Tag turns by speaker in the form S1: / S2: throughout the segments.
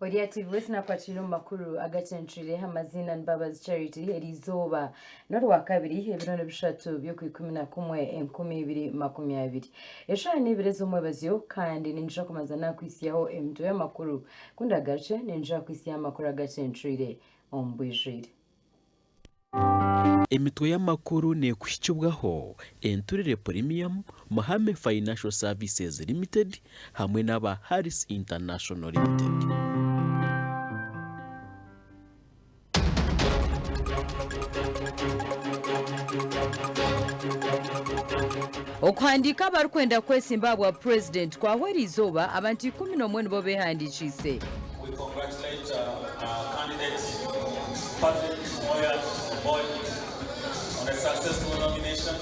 S1: Ori TV West nakwakira omu makuru agacencwire amaziina ni Mbabazi Charity eri izooba n'orwakabiri ebiro ni bishatu by'okwikumi na kumwe 2020 eshaaha n'ibiri ez'omwebazyo kandi ninyija kubanza nakwitsyaho emitwe y'amakuru ku ndagarukye ninyija kukwitsyaho amakuru agacencwire omu bwijwire.
S2: Emitwe y'amakuru neekuhikibwaho Enturire Premium, Muhame Financial Services Limited hamwe n'aba Harris International Limited.
S1: Okuhandiika abarikwenda kwesimba ahabwa Purezidenti kwahwa eriizooba, abantu 11 nibo beehandiikiise.
S3: We congratulate our candidate Patrick Oyat Oboi on a successful nomination.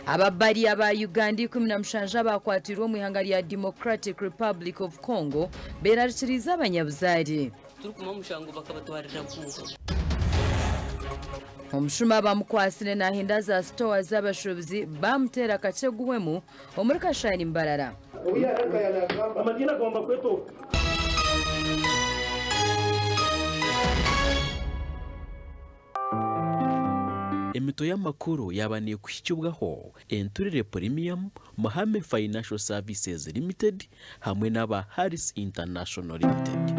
S1: Ababari aba Uganda 17 abakwatirwe omu ihanga rya Democratic Republic of Congo berarikiriize abanyabuzaare.
S4: Turikuma omushango bakabatwarira nkunga.
S1: Omushuma bamukwatsire nahenda za sitowa z'abashuubuzi bamuteera kakye guhwemu omuri Kashari Mbarara.
S5: Amadiini agomba kwetwa oku.
S2: Emitwe y'amakuru yaaba neekuhikibwaho Enturire Premium, Muhame Financial Services Limited hamwe n'aba Harris International Limited.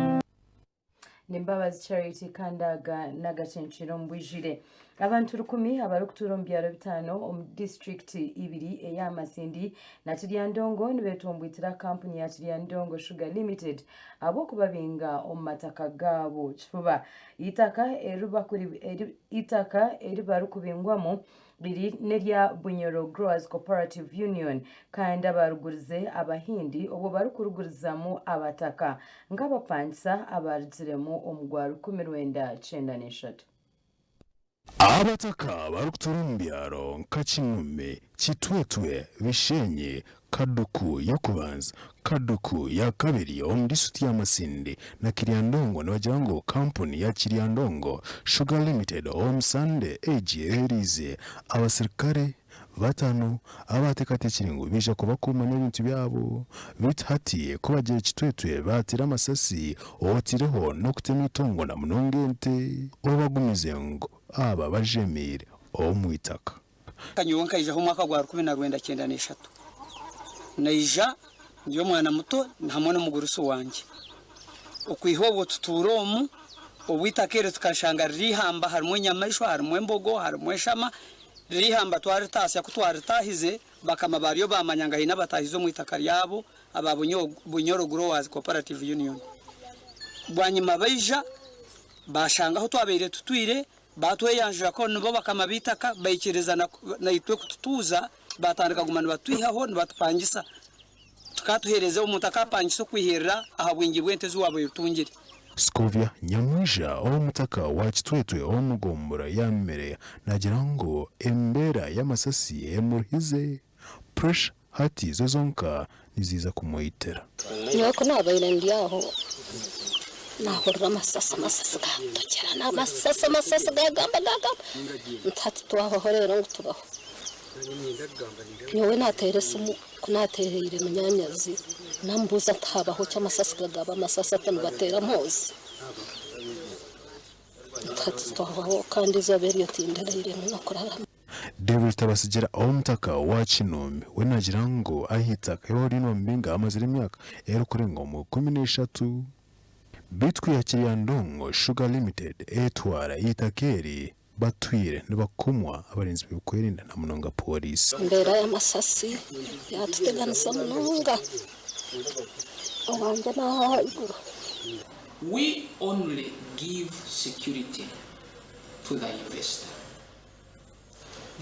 S1: Ni Mbabazi Charity kandi aga n'agacencwire omu bwijwire. Abantu rukumi abarikutuura omu byaro bitaano omu disiturikiti ibiri eya Masindi na Kiryandongo nibetomboitira kampuni ya Kiryandongo Sugar Limited ahabw'okubabinga omu mataka gaabo kifuba. Eitaka eitaka eri barikubingwamu riri n'erya Bunyoro Growers Cooperative Union kandi abarugurize Abahindi obwo barikurugurizamu abataka nk'abapangisa abarugiremu omu gwa 1993.
S6: Abataka barikutuura omu byaro nka Kinumi, Kitwetwe, Bishenyi, Kaduku y'okubanza, Kaduku ya kabiri omu disiturikiti ya Masindi na Kiryandongo nibagira ngu kampuni ya Kiryandongo Sugar Limited omu Sande egi eheeriize abasirikare batano abateekateekire ngu baija kubakuuma n'ebintu byabo beitu hati ku bagira ekitwetwe baateera amasasi oteireho n'okutema eitungo na munonga ente obagumize ngu aba bajemeire omu itaka.
S7: Nyowe nkaijaho omwaka gwa 1993. Naija ndi omwana muto hamwe n'omugurusi wangye. Okwiha obwo tutuura omu, obu eitaka eryo tukashanga riri eihamba harimu enyamaishwa, harimu embogo, harimu eshama, riri eihamba twaritaasya ku twaritaahize bakama baaryo baamanya ngu haine abataahize omu itaka ryabo aba Bunyoro Growers Cooperative Union. Bwanyima baija baashanga ahu twabaire tutwire Baatweyanjura ku nibo bakama b'eitaka, baikiriza naitwe kututuuza, baatandika kuguma nibatwihaho nibatupangisa. Tukatuheereza omuntu akaapangisa okwihirira aha bwingi bw'ente ezi waabaire otungire.
S6: Scovia Nyamwija ow'omutaka wa Kitwetwe ow'omu gombora ya Mere naagira ngu embeera y'amasasi emuruhize. Pressure hati zo zonka niziiza kumwitira.
S8: Nyowe ku naabaire ndi aho, naahurira amasasi, amasasi gaatokyerana, amasasi, amasasi gaagamba, gaagamba, nti hati twahwaho reero ngu tubaho. Nyowe naateera esimu, ku naateereire munyaanyazi, naamubuuza nti haabaho ki amasasi gagamba amasasi ati nibateera Mpoozi? Nti hati twahwaho kandi eizooba eryo tindirairemu n'okuraara.
S6: David Tabasigira ow'omutaka wa Kinumi we naagira ngu aha itaka ei bariyo nibamubinga amazire emyaka erikurenga omu 13. Beitu ku ya Kiryandongo Sugar Limited etwara eitaka eri batwire nibakumwa abarinzi b'ebikwerinda na munonga pooriisi.
S8: Embeera y'amasasi yaatuteganisa munonga. Owangye naaha ahaiguru.
S9: We only give security to the investor.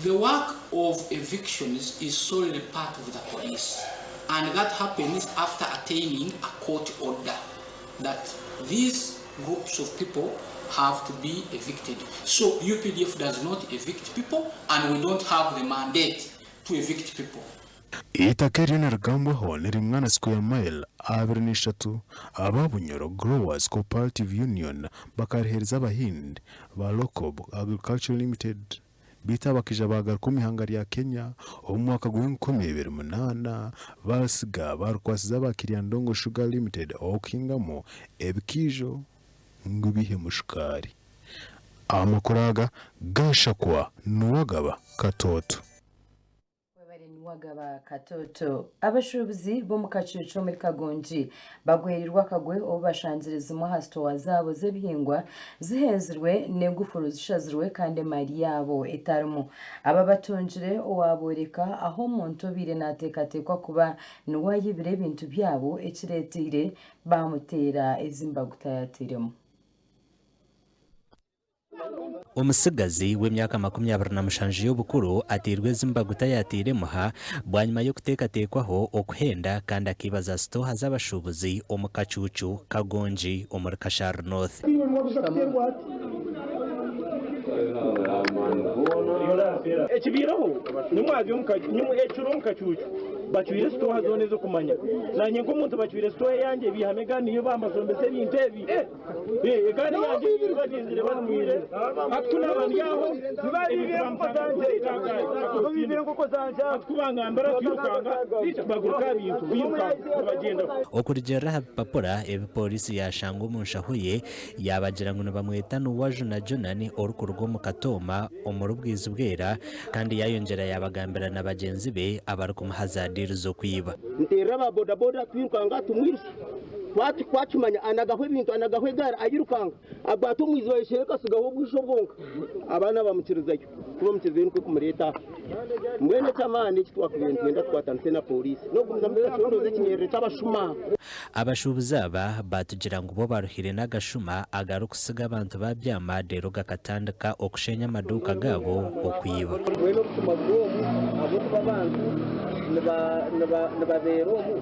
S9: The work of evictions is solely part of the police and that happens after attaining a court order that these groups of people have to be evicted. So UPDF does not evict people and we don't have the mandate to evict people.
S6: Eitaka eryo nirigambwaho niringana square mile 23, aba Bunyoro Growers Cooperative Union bakariheereza Abahindi ba Locob Agriculture Limited. Beitu abakaija baagaruka omu ihanga rya Kenya omu mwaka gw'enkumi ibiri munaana baatsiga baarukwatsize aba Kiryandongo Sugar Limited okuhingamu ebikiijo ngu biihemu shukaari. Amakuru aga gaashakwa Nuwagaba Katooto.
S1: Webare Nuwagaba Katooto. Abashuubuzi b'omu kacuucu omuri Kagongi bagwerirwe akagwe obu bashangire zimwe aha sitoowa zaabo z'ebihingwa zihenzirwe n'egufuru zishazirwe kandi emari yaabo etarimu. Aba batungire owaabooreka ahu omuntu obaire naateekateekwa kuba niwe ayibire ebintu byabo ekireeteire baamuteera ezi mbaguta yaateiremu.
S10: Omutsigazi w'emyaka 27 y'obukuru ateirwe ezi mbaguta yateire emuha bwanyima y'okuteekateekwaho okuhenda kandi akaiba za sitooha z'abashuubuzi omu kacuucu Kagongi omuri Kashari North.
S5: Ekibaireho nimwabya ekiro omu kacuucu bacwire sitooha zoona ez'okumanya. Naanye nk'omuntu bacwire sitooha eyangye baihamu egaari niyo bambazombesa ebintu ebi. Egaari yangye ei bagyenzire batwire, hati ku naaba ndi aho hati ku bangambira twirukanga baguruka aha bintu bairukanga nibagyendaho.
S10: Okurugiirira aha bipapura ebi pooriisi yaashanga omu nshaho ye, yaabagira ngu nibamweta Nuwajuna Jonan orikuruga omu Katooma omuri Bwizibwera kandi yaayongyera yaabagambira na bagyenzi be abarikumuha za diiru z'okwiba.
S11: Nteerera aba bodaboda twirukanga tumwirusya. Twakimanya anagaho ebintu, anagaho egaari ayirukanga, akwata omwizi bayeshereka asigaho obwisho bwonka. Abaana bamukirizayo, ku bamukirizayo nikwo kumureeta aha. Mbwenu eky'amaani eki twakubaire nitwenda tukwatanise na pooriisi n'okugumizamu tukacondooza ekinyerere ky'abashuma.
S10: Abashuubuzi aba baatugira ngu bo baruhire n'agashuma agarikutsiga abantu babyama reero gakatandika okushenya amaduuka gaabo okwiba.
S11: Mbwenu obushuma buri omu ahabw'okuba abantu nibabeera omu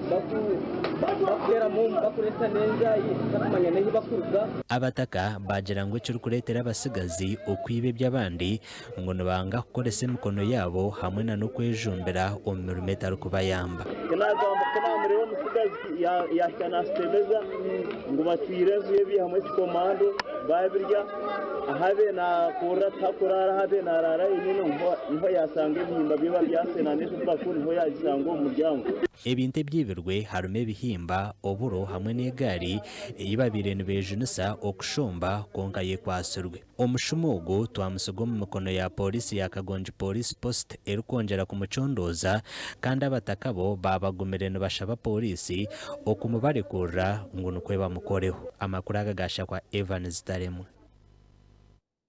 S11: bakuteeramu omu bakureetsa n'enjaayi tarikumanya n'ehi bakuruga.
S10: Abataka baagira ngu ekirikureetera abatsigazi okwiba eby'abandi ngu nibanga kukoresa emikono yaabo hamwe na n'okwejumbira omu mirimo etarikubayamba.
S5: Ku naamureeba omutsigazi yaahika naashutemeza ngu bacwire enju ye baihamu ekikomando baabirya, ahabe naakorera tihakuraara ahabe naaraara yenyine niho yaashanga ebihimba bye babyasena n'ekibaku niho yaagisanga omu muryango.
S10: Ebintu ebyibirwe harimu ebihimba, oburo hamwe n'egaari ei babaire nibejunisa okushomba kwonka yo ekwatsirwe. Omushuma ogu twamutsiga omu mikono ya Pooriisi ya Kagongi Police Post erikwongyera kumucondooza kandi abataka bo baabagumire nibashaba Pooriisi okumubarekurira ngu nikwo bamukoreho. Amakuru aga gaashakwa Evans Taremwa.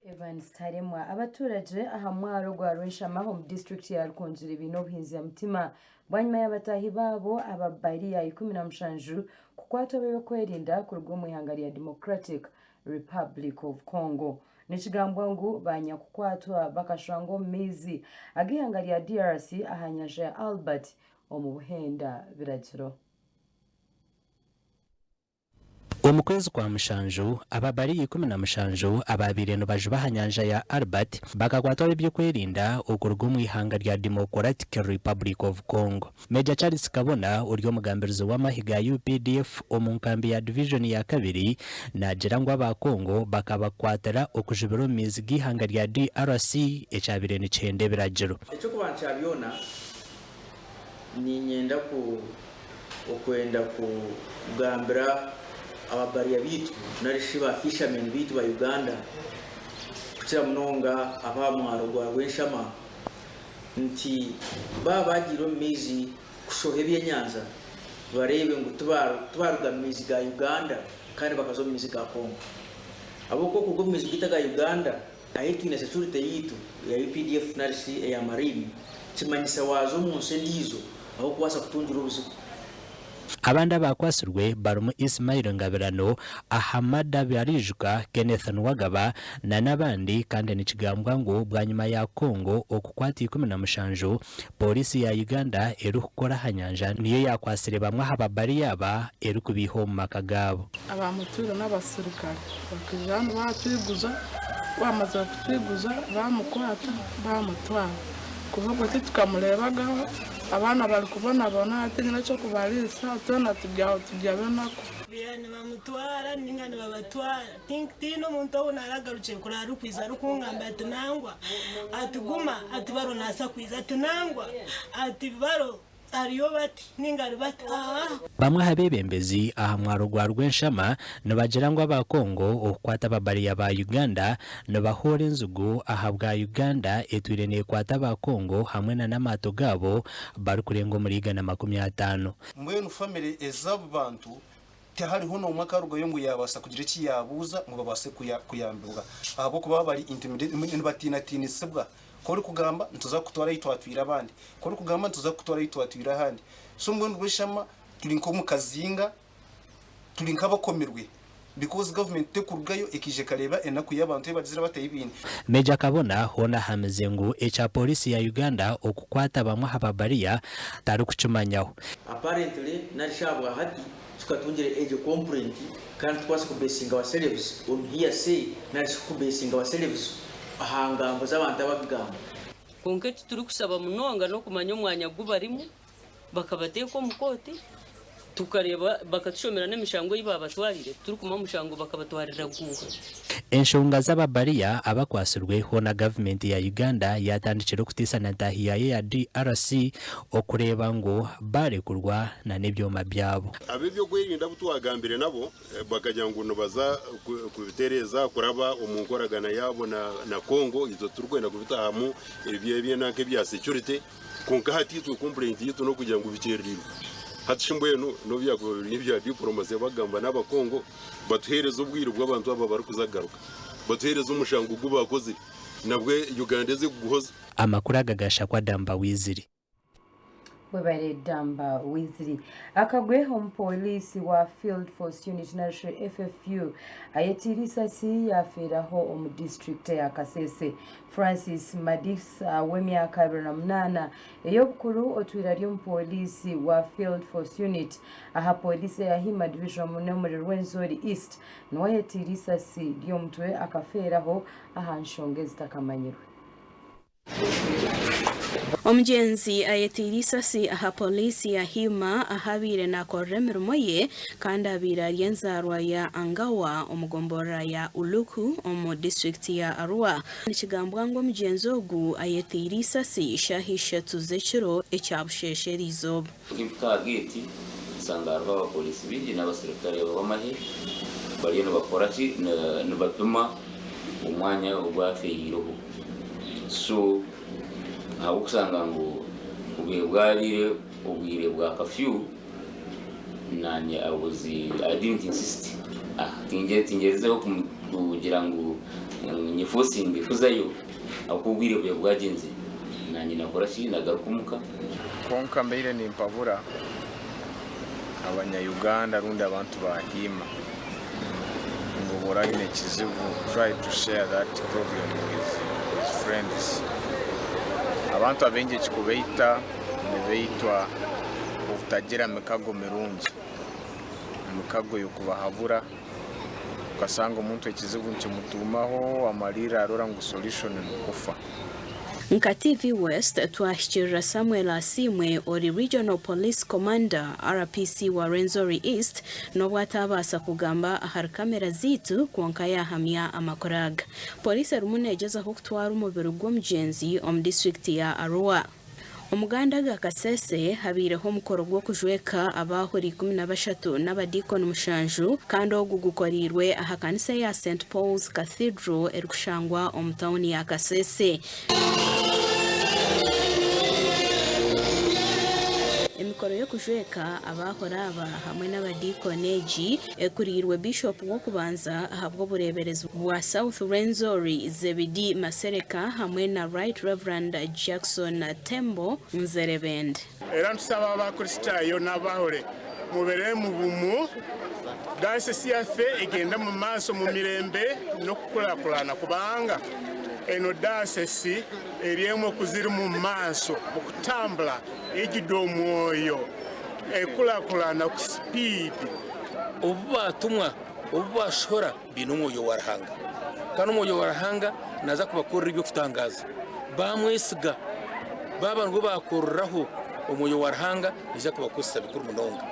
S1: Evans Taremwa. Abaturagye aha mwaro gwa Rwenshama omu disiturikiti ya Rukungiri baine obuhinzya mutima bwanyima ya bataahi baabo aba Bariya 17 kukwatwa ab'ebyokwerinda kuruga omu ihanga rya Democratic Republic of Congo. Nikigambwa ngu banyakukwatwa bakashangwa omu maizi ag'eihanga rya DRC aha nyanja ya Albert omu buhenda biragiro.
S10: Omu kwezi kwa mushanju, ababariya 17 abaabaire nibajuba aha nyanja ya Albert bakakwatwa ab'eby'okwerinda okuruga omu ihanga rya Democratic Republic of Congo. Major Charles Kabona ori omugambirizi w'amahe ga updf omu nkambi ya divijoni ya kabiri naagira ngu aba Congo bakabakwatira okujubira omu maizi g'eihanga rya DRC ekyabaire nikihenda ebiragiro.
S12: Eky'okubanza kya byona, niinyenda ku okwenda kugambira ababariya baitu nari shi ba fishermen baitu ba Uganda kukira munonga ab'aha mwaro gwa Rwenshama nti baaba baagiire omu maizi kushoha ebyenyanja bareebe ngu tibaaruga mu maizi ga Uganda kandi bakaza omu maizi ga Congo. Ahabw'okuba okuruga omu maizi gaitu aga Uganda ahu twine security yaitu eya UPDF nari shi eya Marine kimanyisa waaza omu nsi endiijo ahu orikubaasa kutungira obuzibu.
S10: Abandi abaakwatsirwe barimu Ismail Ngabirano, Ahamada Barijuka, Kenneth Nuwagaba na n'abandi kandi nikigambwa ngu bwanyima ya Congo okukwata 17, Pooriisi ya Uganda erikukora aha nyanja niyo yaakwatsire bamwe aha babariya aba erikubaiha omu maka gaabo.
S13: Abaamutwire n'abasirikare bakaija hanu baatwiguza, ku baamazire kutwiguza baamukwata baamutwara. Kuva obwo titukamureebagaho, abaana barikubonabona tihaine eky'okubariisa, twena turi aho turi ab'enaku.
S14: Ngu nibamutwara ninga nibabatwara tihaine omuntu ou naragarukire kurora arikwija arikungamba ati nangwa ati guma ati baro naasa kwija ati nangwa ati baro ariyo bati ninga ari bati aa.
S10: Bamwe aha beebembezi aha mwaro gwa Rwenshama nibagira ngu aba Congo okukwata ababariya ba Uganda nibahoora enzigu ahabwa Uganda etwire neekwata aba Congo hamwe na n'amaato gaabo barikurenga omuri 150.
S15: Mbwenu famire ez'abo bantu tihariho n'omwe akarugayo ngu yaabaasa kugira eki yaabuuza ngu babaase kuyambibwa ahabw'okuba bari intimidated, nibatiinatiinisibwa. Ku orikugamba nituza kukutwara ahu twatwire abandi, ku orikugamba nituza kukutwara ahu twatwire ahandi. So mbwenu Rweshama turi nk'omu kazinga, turi nk'abakomirwe because government tekurugayo ekaija ekareeba enaku y'abantu ei bagizire bata ei baine.
S10: Major Kabona hoona ahamize ngu ekya Pooriisi ya Uganda okukwata bamwe aha babariya tarikukimanyaho.
S12: Apparently nari shi ahabwahati tukatungire egyo complaint kandi tukubaasa kubesinga ourselves on hearsay nari shi kubesinga ourselves aha ngambo z'abantu abakugamba.
S4: Kwonka eki turikusaba munonga n'okumanya omwanya gu barimu bakabateeka omu kooti tukareeba bakatushomera n'emishango ei baabatwarire titurikumanya omushango bakabatwarira guuha.
S10: Enshonga z'ababariya abakwatsirwe hoona gavumenti ya Uganda yatandikire okutiisa na ntaahi yaayo eya DRC okureeba ngu baarekurwa na n'ebyoma byabo.
S16: Ab'eby'okwerinda abu twagambire nabo bakagira ngu nibaza kubitereeza kuraba omu nkoragana yaabo na Congo, itwe titurikwenda kubitahamu eby'enanka ebya security. Kwonka hati itwe complaint yaitu n'okugira ngu bikyerereirwe. Hati shi mbwenu n'obu byakuba biri ebya diplomacy bagamba n'aba Congo batuheereze obwire obu abantu aba barikuza kugaruka. Batuheereze omushango ogu baakozire nabwe Uganda eze kuguhoza.
S10: Amakuru aga gashakwa Damba Wiziri.
S1: Webare Damba Wiziri. Akagwe omupoliisi wa Field Force Unit narishi FFU ayetiire eisasi yafeeraho omu disiturikiti eya Kasese. Francis Madisa w'emyaka 28 ey'obukuru otwire ari omupoliisi wa Field Force Unit aha poliisi eya Hima Division n'omuri Rwenzori East niwe ayetiire eisasi ry'omutwe akafeeraho aha nshonga ezitakamanyirwe.
S17: Omugyenzi ayeteire eisasi aha Poliisi ya Hima ahu abaire nakorera emirimo ye kandi abaire ari enzaarwa ya Angawa omu gomborora ya Uluku omu disiturikiti ya Arua. Nikigambwa ngu omugyenzi ogu ayeteire eisasi shaaha ishatu z'ekiro ekya busheesha eriizooba.
S18: Mpika aha geeti nshanga hariho abapoliisi baingi n'abaserukare b'amahe bariyo nibakora ki? Nibapima omwanya ogu afeereireho. So ahabw'okushanga ngu obwire bwabaire obwire bwa kafyu, naanye I was, I didn't insist, tingyerizeho kugira ngu nyefosinge kuzayo ahabw'okuba obwire bubire bwagyenzire. Naanye nakora ki? Nagaruka omuka.
S19: Kwonka mbaire nimpabura abanya Uganda rundi abantu ba Hiima ngu obu oraba oine ekizibu try to share that problem with friends. Abantu abaingi ekikubaita nibaitwa obutagira mikago mirungi, emikago y'okubahabura okasanga omuntu ekizibu nikimutuumaho amariira arora ngu solution nikufa.
S17: Nka TV West twahikirira Samuel Asiimwe ori Regional Police Commander, RPC, wa Rwenzori East n'obu ataabaasa kugamba ahari kamera zaitu kwonka yaahamya amakuru aga. Pooriisi erimu neegyezaho kutwara omubiri gw'omugyenzi omu disiturikiti ya Arua. Omuganda aga Kasese habaireho omukoro gw'okujweka abaahuri 13 n'abadiikoni mushanju kandi ogu gukoreirwe aha kanisa eya St Paul's Cathedral erikushangwa omu tauni ya Kasese. Emikoro y'okujweka abaahuri aba hamwe n'abadiikoni egi Ekuriirwe Bishop w'okubanza ahabw'obureeberezi bwa South Rwenzori Zebidee Masereka hamwe na Right Reverend Jackson Tembo Nzerebende.
S20: Era nitusaba Abakristaayo n'abahore mubere mu bumu, dayosisi yaffe egende mu maaso mu mirembe n'okukurakurana kubanga eno dayosisi eri emwe ku ziri mu maaso mu kutambura ejwide omwoyo. Ekurakurana ku sipiidi.
S21: Obu baatumwa, obu baashohora baine omwoyo wa Ruhanga, kandi omwoyo wa Ruhanga naaza kubakorera eby'okutangaaza. Baamwesiga, baaba nibwo baakoreraho, omwoyo wa Ruhanga naija kubakozesa bikuru munonga.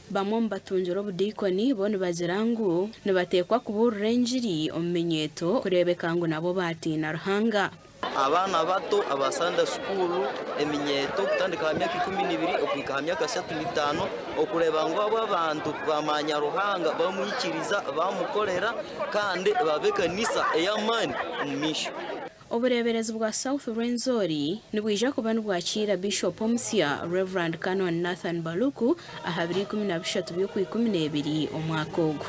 S17: Bamwe omu batungire obudiikoni bo nibagira ngu nibateekwa kubuurira engiri omu minyeeto kureebeka ngu nabo baatiina Ruhanga.
S3: Abaana bato aba Sanda School eminyeeto kutandika aha myaka 12 okuhika aha myaka 35 okureeba ngu abo abantu bamanya Ruhanga bamwikiriza bamukorera kandi baba ekanisa ey'amaani omu maisho.
S17: Obureeberezi bwa South Rwenzori nibwija kuba nibwakiira Bishop omusya Rev. Canon Nathan Baluku aha biro 13 by'Okwikumineebiri omwaka ogu.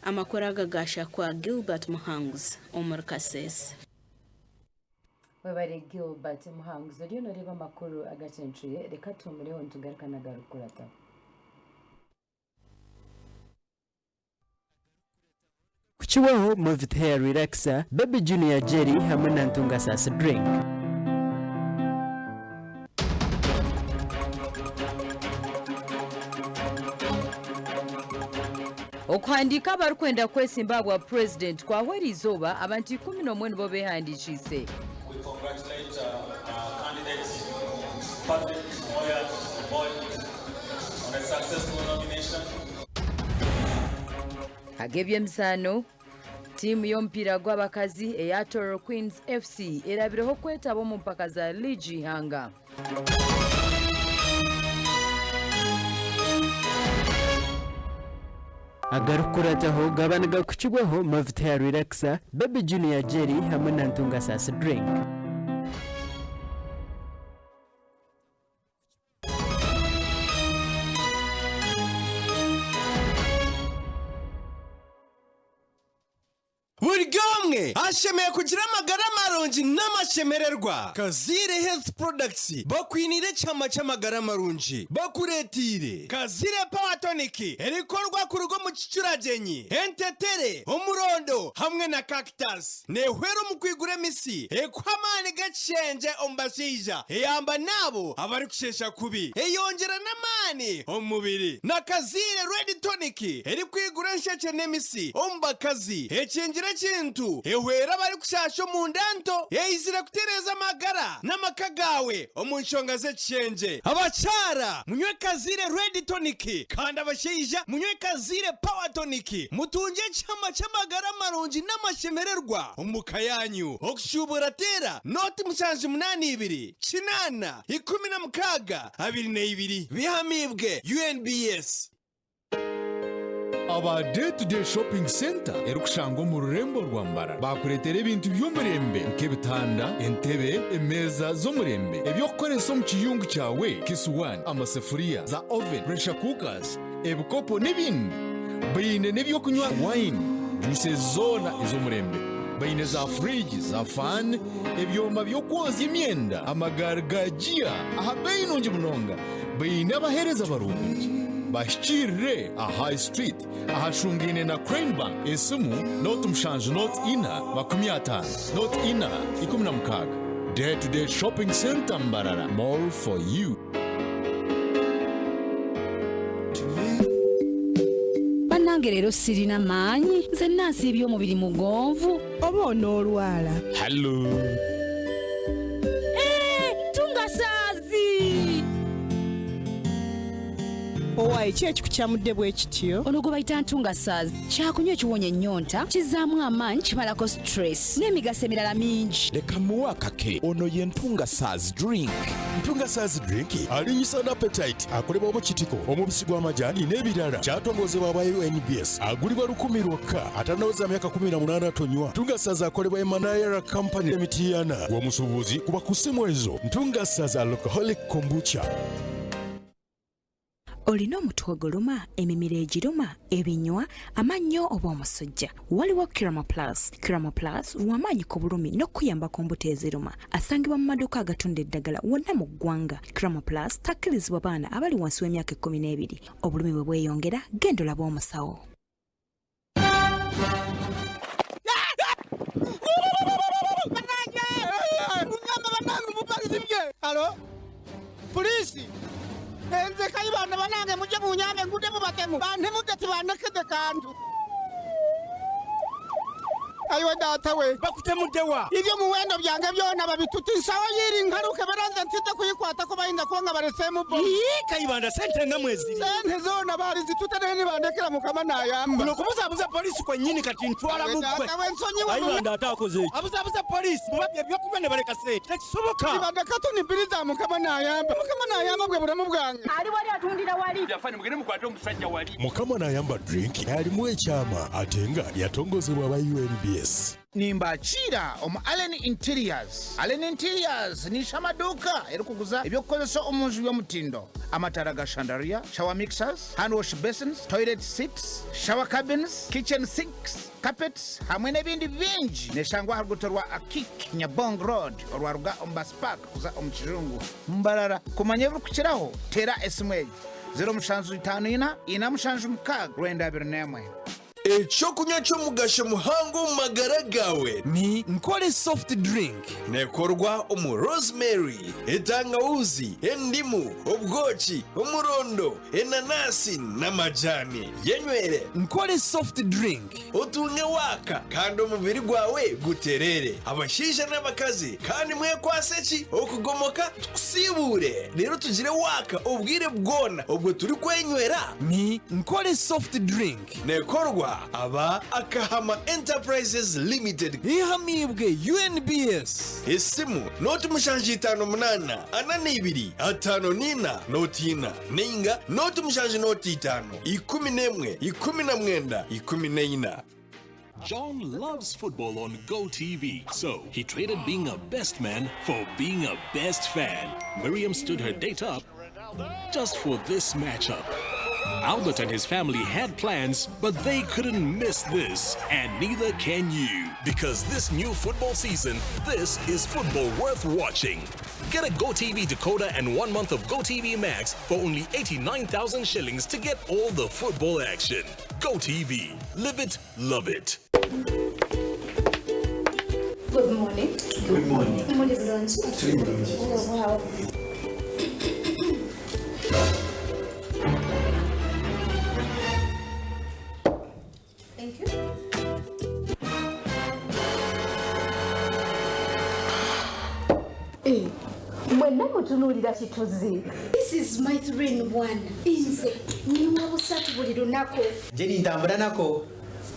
S17: Amakuru aga gaashakwa Gilbert Muhanguzi omuri Kasese.
S1: Webare Gilbert Muhanguzi oriyo noreeba amakuru agacencwire reka tuhumureho nitugaruka n'agarikukurataho.
S22: Kukiwaho Movit Hair Relaxer, Baby Junior Jelly hamwe na Ntunga Saasi Drink.
S1: Okuhandiika abarikwenda kwesimba ahabwa Purezidenti kwahwa eriizooba, abantu 11 nibo beehandiikiise.
S23: We congratulate our candidate Patrick Oyat Oboi on a successful nomination.
S1: Ag'eby'emizaano, Tiimu y'omupiira gw'abakazi eya Toro Queens FC erabireho kwetaba omu mpaka za liigi eihanga.
S22: Agarikukurataho gaba nigakukibwaho Movit Hair Relaxer, Baby Junior Jelly hamwe na Ntunga Saasi Drink.
S24: Buri omwe ashemereire kugira amagara marungi n'amashemererwa. Kazaire Health Products bakwiniire ekihama ky'amagara marungi. Bakureeteire Kazaire Power Tonic erikukorwa kuruga omu kicuragyenyi, entetere, omurondo hamwe na cactus. Neehwera omu kwigura emisi, ekuha amaani g'ekishengye omu bashaija, eyamba n'abo abarikusheesha kubi, eyongyera n'amaani omu mubiri. Na Kazaire Red Tonic erikwigura enshekye n'emisi omu bakazi, ekingira ekintu, ehwera abarikushaasha omu nda nto, eizire kutereeza amagara n'amaka gaawe omu nshonga z'ekishengye. Abakyara munywe Kazaire Red Tonic kandi abashaija munywe Kazaire Power Tonic mutungye ekihama ky'amagara marungi n'amashemererwa omu ka yaanyu. Okushuubura teera nooti 782 8 16 22. Bihamiibwe UNBS.
S25: Aba Day to Day Shopping Centre erikushangwa omu rurembo rwa Mbarara baakureetera ebintu by'omurembe nk'ebitanda, entebe, emeeza z'omurembe, eby'okukoresa omu kiyungu kyawe, kisuwaani, amasefuriya, za oven, pressure cookers, ebikopo n'ebindi. Baine n'eby'okunywa wine, juices zoona ez'omurembe. Baine za fridge, za fan, ebyoma by'okwozya emyenda, amagaari ga giya aha beeyi nungi munonga. Baine abaheereza barungi. Bahikiirire aha High Street ahashungaine na Crane Bank. Esimu, nooti mushanju nooti ina, 50, nooti ina, 16. Day to Day Shopping Centre Mbarara, more for you.
S26: Banange leero sirina maanyi nzenna nsiibye omubiri mugonvu.
S27: Oba onoolwala.
S25: Hallo.
S26: Eh, tungasaazi.
S27: Owaaye ki ekikukyamudde bwe kityo?
S26: Ono gwe bayita ntungasaazi kyakunywa ekiwonya ennyonta, kizzaamu amaanyi, kimalako stress n'emigaso emirala mingi.
S28: Leka mmuwe akake, ono ye Ntungasaazi drink.
S6: Ntungasaazi drink alinyisa n'appetite, akolebwa mu kitiko, omubisi gw'amajaani n'ebirala. Kyatongozebwa aba UNBS, agulibwa lukumi lwokka. Atannaweza myaka 18 tonywa. Ntungasaazi akolebwa Emanayera Company e Mityana. Gwe omusuubuzi kuba ku ssimu ezo. Ntungasaazi alcoholic kombucha.
S29: Olina omutwe oguluma, emimiro egiruma, ebinywa, amannyo oba omusujja? Waliwo Kiramo Plus. Kiramo Plus w'amaanyi ku bulumi n'okukuyamba ku mbuto eziruma. Asangibwa mu maduuka agatunda eddagala wonna mu ggwanga. Kiramo Plus takkirizibwa baana abali wansi w'emyaka 12. Obulumi bwe bweyongera, genda olabe omusawo.
S30: Halo? Puliisi! Nze Kayibanda banange mujje munyambe ngudde mu batemu bantemudde tibandekedde kantu. Ayiwe data we.
S2: Bakutemudde wa?
S30: Eby'omuwendo byange byona babituta ensawo yiiri nkaruke baranze ntidde kuyikwatako bayinza kuba nga baleseemu bo.
S2: Ii, Kayibanda sente nga mweziri.
S30: Sente zoona baalizitutte naye nibandekera Mukama naayamba.
S2: Kuno kubuzaabuza poliisi kwennyini kati ntwala
S30: Awe
S2: mu ggwe.
S30: data we nsonyiwa.
S2: Kayibanda ate akoze eki? Abuzaabuza poliisi mubabye ebyokunywa ne baleka sente. Tekisoboka.
S30: Kibanda katoni bbiri za Mukama naayamba. Mukama naayamba bwe bulamu bwange.
S5: Ali wali atundira wali.
S7: Afande mugende mukwate omusajja wali.
S6: Mukama Nayamba Drink alimu ekyama ate nga yatongozebwa aba UNBS.
S8: Nimbakiira omu Allen Interiors. Allen Interiors ni amaduuka erikuguza ebyokukozesa omu nju y'omutindo. Amataara ga chandelier, shower mixers, hand wash basins, toilet seats, shower cabins, kitchen sinks, carpets hamwe n'ebindi bingi. Neshangwa aha ruguuto rwa Akik Nyabong Road orwaruga omu bus park kuza omu Kijungu Mbarara. Kumanya ebirikukiraho teera esimu egi 0754 476 921.
S24: Ekyokunywa ky'omugasho muhango omu magara gaawe ni Nkore Soft Drink. Neekorwa omu rosemary, entangawuzi, endimu, obwoki, omurondo, enanasi n'amajani. Yenywere Nkore Soft Drink otunge waaka kandi omubiri gwawe gutereere. Abashaija n'abakazi kandi mwekwase ki? Okugomoka tukusiibuure reero tugire waaka obwire bwona obwo turikwenywera. Ni Nkore Soft Drink. Neekorwa aba Akahama Enterprises Limited. Ehamiibwe UNBS. Esimu, nooti 758 42 54 nooti ina nainga nooti 7 nooti 5 11 19 14.
S9: John loves football on GoTV, so he traded being a best man for being a best fan. Miriam stood her date up just for this matchup. Albert and his family had plans, but they couldn't miss this, and neither can you. Because this new football season, this is football worth watching. Get a GoTV decoder and 1 month of GoTV Max for only 89,000 shillings to get all the football action. GoTV. Live it, love it.
S11: Good morning.
S12: Good morning.
S11: Muli bulungi?
S12: Tuli bulungi.
S11: Oh, wow. Thank you.
S13: Eh, mwenna mutunuulira kituzi.
S11: This is my 3-in-1. Nze nywa busatu buli lunaku.
S12: Njeri ntambula nako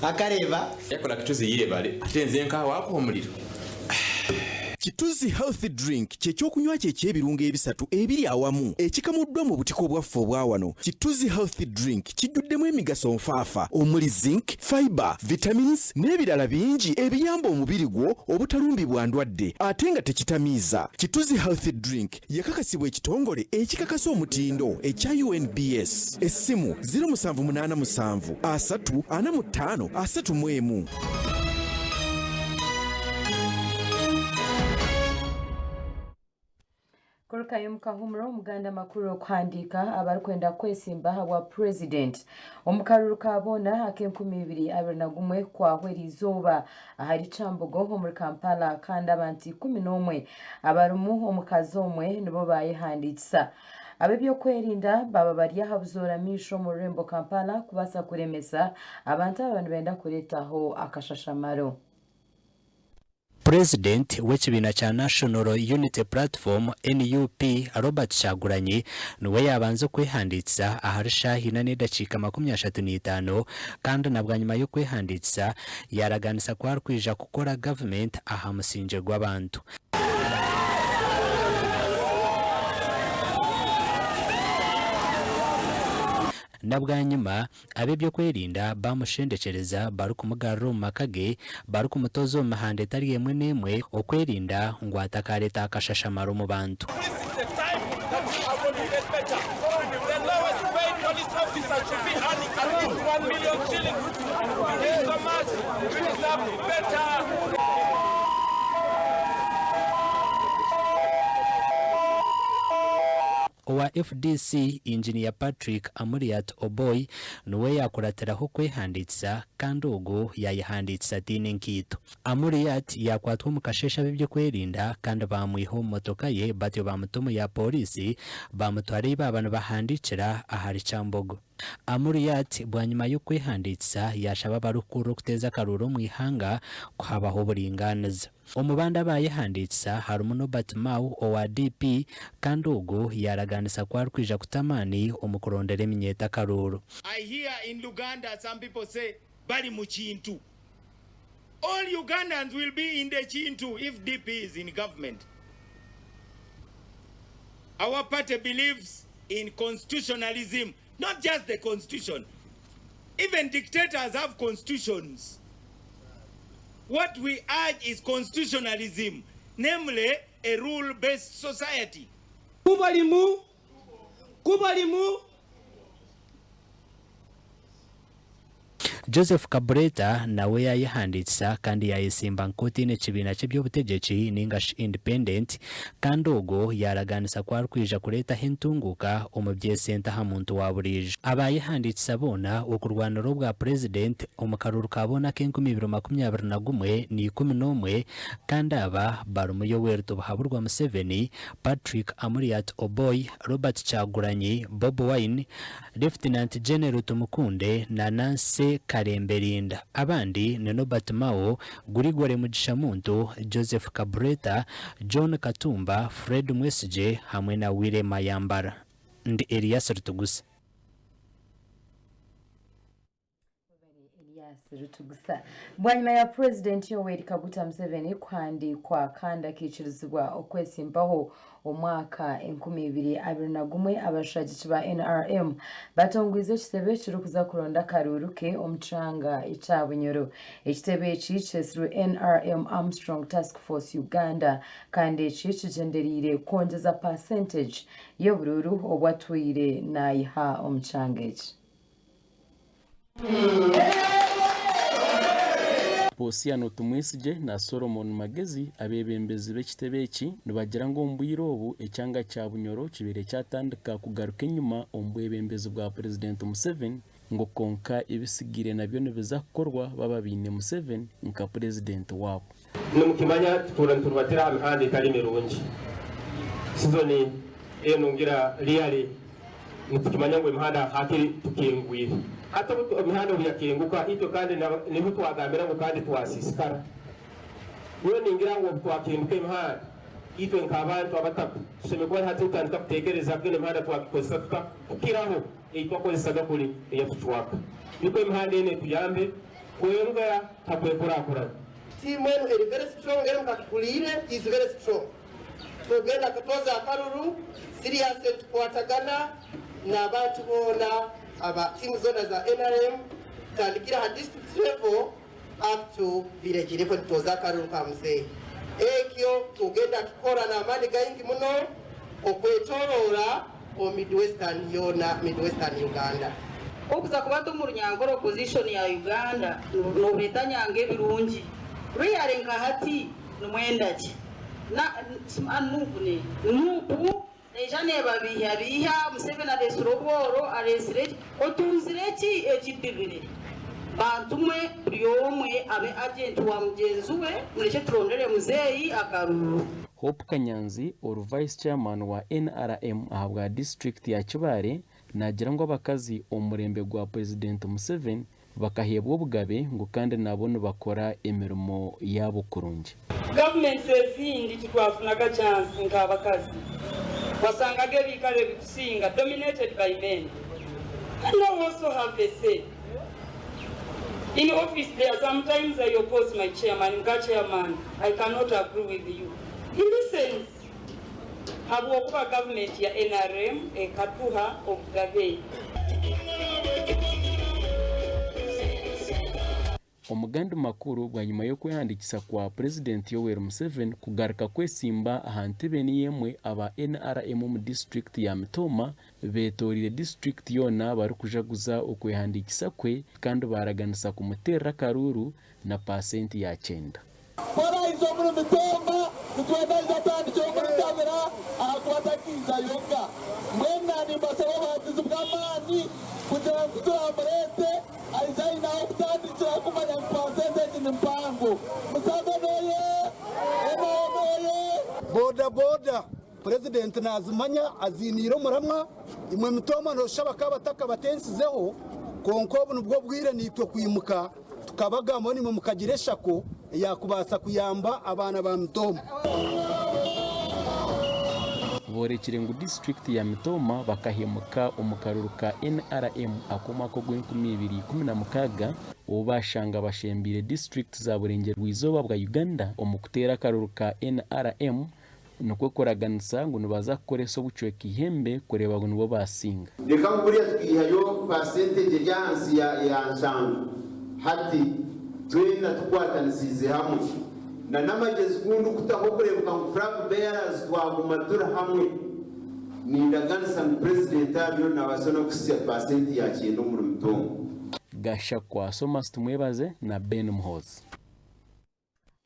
S12: akareba
S14: yakola kituzi yeebale ate nze nkaawaako omuliro.
S28: Kituzi Health Drink kye kyokunywa kye eky'ebirungo ebisatu ebiri awamu ekikamuddwa mu butiko bwaffe obwa wano. Kituzi Health Drink kijjuddemu emigaso nfaafa omuli zinc, fiber, vitamins n'ebirala bingi ebiyamba omubiri gwo obutalumbibwa ndwadde ate nga tekitamiiza. Kituzi Health Drink yakakasibwa ekitongole ekikakasa omutindo ekya UNBS. Essimu 0787 3 45 31.
S1: Kurukayo omu kahumuro omuganda makuru okuhandiika abarikwenda kwesimba ahabwa purezidenti omu karuru ka boona ak'enkumi ibiri abiri na gumwe kwahwa eriizooba ahari Kyambogo omuri Kampala kandi abantu 11 abarimu omukazi omwe nibo bayehandiikisa. Ab'ebyokwerinda baba bari aha buzoora maisho omu rurembo Kampala kubaasa kuremesa abantu aba nibenda kureetaho akashashamaro.
S10: Purezidenti w'ekibiina kya National Unity Platform, NUP, Robert Kyagulanyi niwe yaabanza kwehandiikisa ahari shaaha ina n'edakiika 35 kandi na bwanyima y'okwehandiikisa yaaraganisa ku arikwija kukora gavumenti aha musingye gw'abantu. Na bwanyima ab'ebyokwerinda baamushendekyereza barikumugarura omu maka ge barikumutoza omu mihanda etari emwe n'emwe okwerinda ngu atakareeta akashashamaro omu bantu. Owa FDC, Inginiya Patrick Amuriat Oboi niwe yaakuratiraho kwehandiikisa kandi ogu yaayehandiikisa ataine nkaito. Amuriat yaakwatwa omu kasheeshe ab'eby'okwerinda kandi baamwiha omu motoka ye batyo baamuta omu ya pooriisi baamutwara ei baaba nibahandiikira ahari Kyambogo. Amuriat bwanyima y'okwehandiikisa yaashaba abarikukurira okuteeza akaruuru omu ihanga kuhabaho oburingaaniza. Omu bandi abaayehandiikisa harimu Norbert Mao owa DP kandi ogu yaaragaanisa ku arikwija kuta amaani omu kurondera eminyeeto akaruuru.
S3: I hear in Luganda some people say bali mu kintu. All Ugandans will be in the kintu if DP is in government. Our party believes in constitutionalism, not just the constitution. Even dictators have constitutions. What we urge is constitutionalism, namely a rule-based society.
S2: Kuba limu, kuba limu.
S10: Joseph Kabuleta nawe yaayehandiikisa kandi yaayesimba nk'otaine kibiina ky'eby'obutegyeki ninga shi independent kandi ogwo yaaragaanisa ku arikwija kureetaho entunguuka omu by'esente aha muntu wa buriijo. Abaayehandiikisa boona okurwanira obwa purezidenti omu karuuru ka boona ak'enkumi ibiri 21 ni 11 kandi aba barimu Yoweri Tibuhaburwa Museveni, Patrick Amuriat Oboi, Robert Kyagulanyi, Bobi Wine, Lieutenant General Tumukunde na Nancy Karemberinda. Abandi ni Norbert Mao, Gregory Mugisha Muntu, Joseph Kabureta, John Katumba, Fred Mwesigye hamwe na Willy Mayambara. Ndi Elias Rutugusa.
S1: Elias Rutugusa. Bwanyima ya Purezidenti Yoweri Kaguta Museveni kuhandiikwa kandi akaikirizibwa okwesimbaho omwaka 2021, abashagiki ba NRM batongwize ekitebe ekirikuza kuronda akaruuru ke omu kyanga ekya Bunyoro. Ekitebe eki kyetsirwe NRM Armstrong Task Force Uganda kandi eki kigyendereire kwongyeza percentage y'oburuuru obu atwire naiha omu kyanga eki.
S4: Posiano Tumwesigye na Solomon Magezi abeebembezi b'ekitebe eki nibagira ngu omu bwire obu ekyanga kya Bunyoro kibaire kyatandika kugaruka enyima omu bwebembezi bwa Purezidenti Museveni ngu kwonka ebisigaire nabyo nibiza kukorwa baaba baine Museveni nka Purezidenti waabo.
S5: Nimukimanya tutuura niturubatira aha mihanda etari mirungi. Sizoni enu ngira really nitukimanya ngu emihanda hakiri tukingwire. Hati obu emihanda obu yakinguka itwe kandi niho twagambira ngu kandi twasiisikara. Nyowe ningira ngu obu twakinduka emihanda itwe nk'abantu abataka tushemereire kuba hati nitutandika kuteekereza kugenda emihanda twagikozesa tuta kukiraho ei twakozesaga kuri eyatucwaka. Nikwo emihanda enu etuyambe kwongera ha kwekurakurana.
S15: Team enu eri very strong eri mukakikuliire is very strong. Tugenda kutoza akaruru serious nitukwatagana nabantu boona aba team zoona za nrm kutandikira aha district level up to village level nitutoza akaruru ka muzeeyi. Ekyo tugenda kukora namaani gaingi muno okwetoroora omu Midwestern yoona, Midwestern Uganda.
S16: Okuza kuba ndi omu Runyankore opposition ya Uganda noreeta nyanga ebirungi really nka hati nimwenda ki na nup ne nup neija nebabiihabiiha Museveni aresire obworo aresire ki otunzire ki ekidibire bantu mwe buri omwe abe agent wa mugyenzi we murekye turondere muzeeyi akaruru.
S4: Hope Kanyanzi ori Vice Chairman wa NRM ahabwa disiturikiti ya Kibaale naagira ngu abakazi omu murembe gwa Purezidenti Museveni bakaheebwa obugabe ngu kandi nabo nibakora emirimo yaabo kurungi.
S17: Gavumenti ezindi titwafunaga chance nk'abakazi, wasangaga ebiikaro ebikusinga dominated by men and now also have a say in office there sometimes I oppose my chairman nka chairman I cannot agree with you he listens habwokuba gavumenti ya nrm ekatuha obugabe.
S4: Omu gandi makuru, bwanyima y'okwehandiikisa kwa Purezidenti Yoweri Museveni kugaruka kwesimba aha ntebe niyo emwe, aba NRM omu disiturikiti ya Mitooma betoreire disiturikiti yoona barikujaguza okwehandiikisa kwe kandi baaraganisa kumuteerera akaruuru na paasenti ya kyenda.
S18: Twaraiza omuri Mitooma. Nitwenda aije atandikire omuri Kabira ahakuba takiija yonka. Mbwenu na nimbashaba obuhagizi bw'amaani kugira ngu kuturamureete aije aine ah'okutandikira kumanya ngu pasente egi ni mpango. Museveni oye! NRM oye!
S19: Boda boda Purezidenti naazimanya aziiniire omuramwa, imwe mitooma nooshusha bakaba batakabatensizeho, kwonka obu nibwo bwire naitwe kwimuka tukabagamba naimwe mukagira eshako eyaakubaasa kuyamba abaana ba Mitooma.
S4: Boorekire ngu disiturikiti ya Mitooma bakahemuka omu karuru ka NRM ak'omwaka ogw'enkumi ibiri ikumi na mukaaga obu baashanga bashembeire disiturikiti za Burengyerwa-izooba bwa Uganda omu kuteera akaruru ka NRM Nikwo kuraganisa ngu nibaza kukoresa obucweka eihembe kureeba ngu nibo baasinga.
S24: Reka ngu buriya tukaihayo percentage eri ahansi ya nshanju hati twena tukwatanisiize hamwe na n'amagyezi ku ndikutaho kureebeka ngu flag bearers twaguma turi hamwe nindaganisa ngu president ariyo nabaasa n'okuhitsya percent ya kyenda omuri Mutongo.
S4: Gashakwa Thomas Tumwebaze na Ben Muhoozi.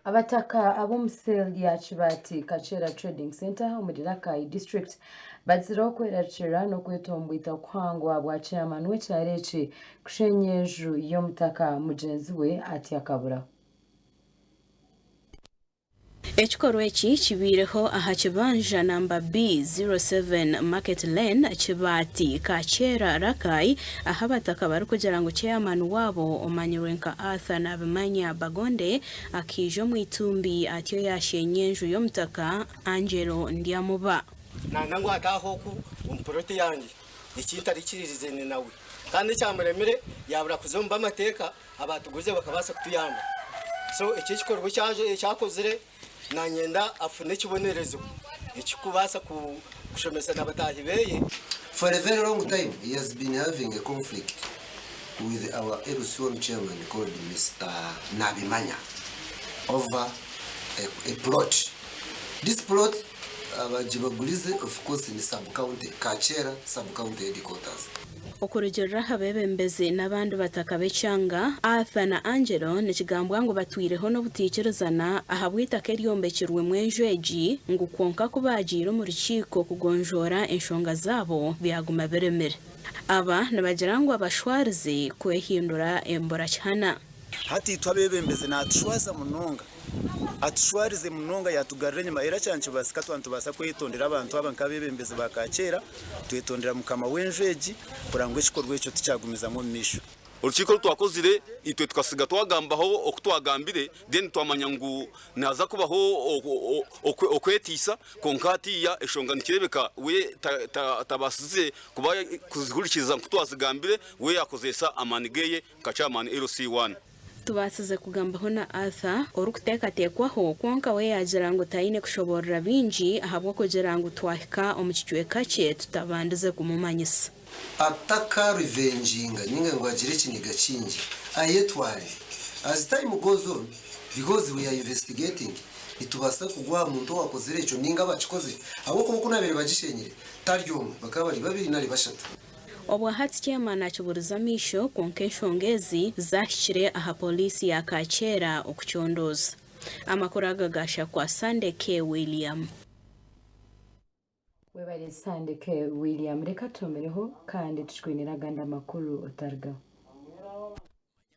S1: Abataka ab'omu cell ya Kibaati Kakyera Trading Centre omuri Rakai District bagizire okwerarikirira n'okwetomboita kuhango ahabwa chairman w'ekyaro eki kushenya enju y'omutaka mugyenzi we atyo akaburaho.
S20: Ekikorwa eki kibaireho aha kibanja namba B07 Market Lane, Kibaati, Kakyera, Rakai ahu abataka barikugira ngu ceeyamaani waabo omanyirwe nka Arthur Nabimanya Bagonde akaija omu itumbi atyo yaasheenya enju y'omutaka Angelo Ndyamuba.
S21: Nanga ngu ataaha oku omu puroti yangye eki ntarikiririzaine nawe kandi ekyamuremire yaabura kuza omu b'amateeka abaatuguze bakabaasa kutuyamba. So eki ekikorwa eki akozire nanyenda afune ekibonerezo ekikubaasa kushomesa na bataahi beye.
S22: For a very long time he has been having a conflict with our LC1 chairman called Mister Nabimanya over a, a plot. This plot abagibagurize of course ni sub county, Kakyera sub county headquarters.
S20: Okurugiirira aha beebembezi n'abandi bataka b'ekyanga, Arthur na Angelo nikigambwa ngu batwireho n'obutaikirizana ahabw'eitaka eryombekirwemu enju egi ngu kwonka ku baagiire omu rukiiko kugonjoora enshonga zaabo byaguma biremire. Aba nibagira ngu abashwarize kwehindura emburakihana.
S28: Hati itwe abeebembezi naatushwaza munonga. Atushwarize munonga yaatugarura enyima era kyaba nikibaasika twaba nitubaasa kwetondera abantu aba nk'abeebembezi ba Kaakyera, twetondera mukama w'enju egi kureba ngu ekikorwa ekyo tikyagumizamu omu maisho.
S23: Orukiiko oru twakozire itwe tukasiga twagambaho oku twagambire then twamanya ngu nihaza kubaho okweteisa kwonka hatiiya eshonga nikireebeka we tabaasize kuba kuzihurikiriza nku twazigambire we yakozeesa amaani geeye nka chairman LC1.
S20: Tubaasize kugambaho na Arthur orikuteekateekwaho kwonka we yaagira ngu taine kushoboorora bingi ahabw'okugira ngu twahika omu kicweka kye tutabandize kumumanyisa.
S22: Atakarevenginga ninga ngu agire ekiniga kingi ayetware as time goes on because we are investigating nitubaasa kugwa aha muntu owakozire ekyo ninga abakikozire ahabw'okuba oku nabaire bagishenyire tari omwe bakaba bari babiri nari bashatu.
S20: Obwa hati Chairman akiburize amaisho kwonka enshonga ezi zahikire aha Poliisi ya Kakyera okucondooza. Amakuru aga gashakwa Sunday K. William.
S1: Webare Sunday K. William. Reka tuhomereho kandi tukikwinire agandi amakuru otarigaho.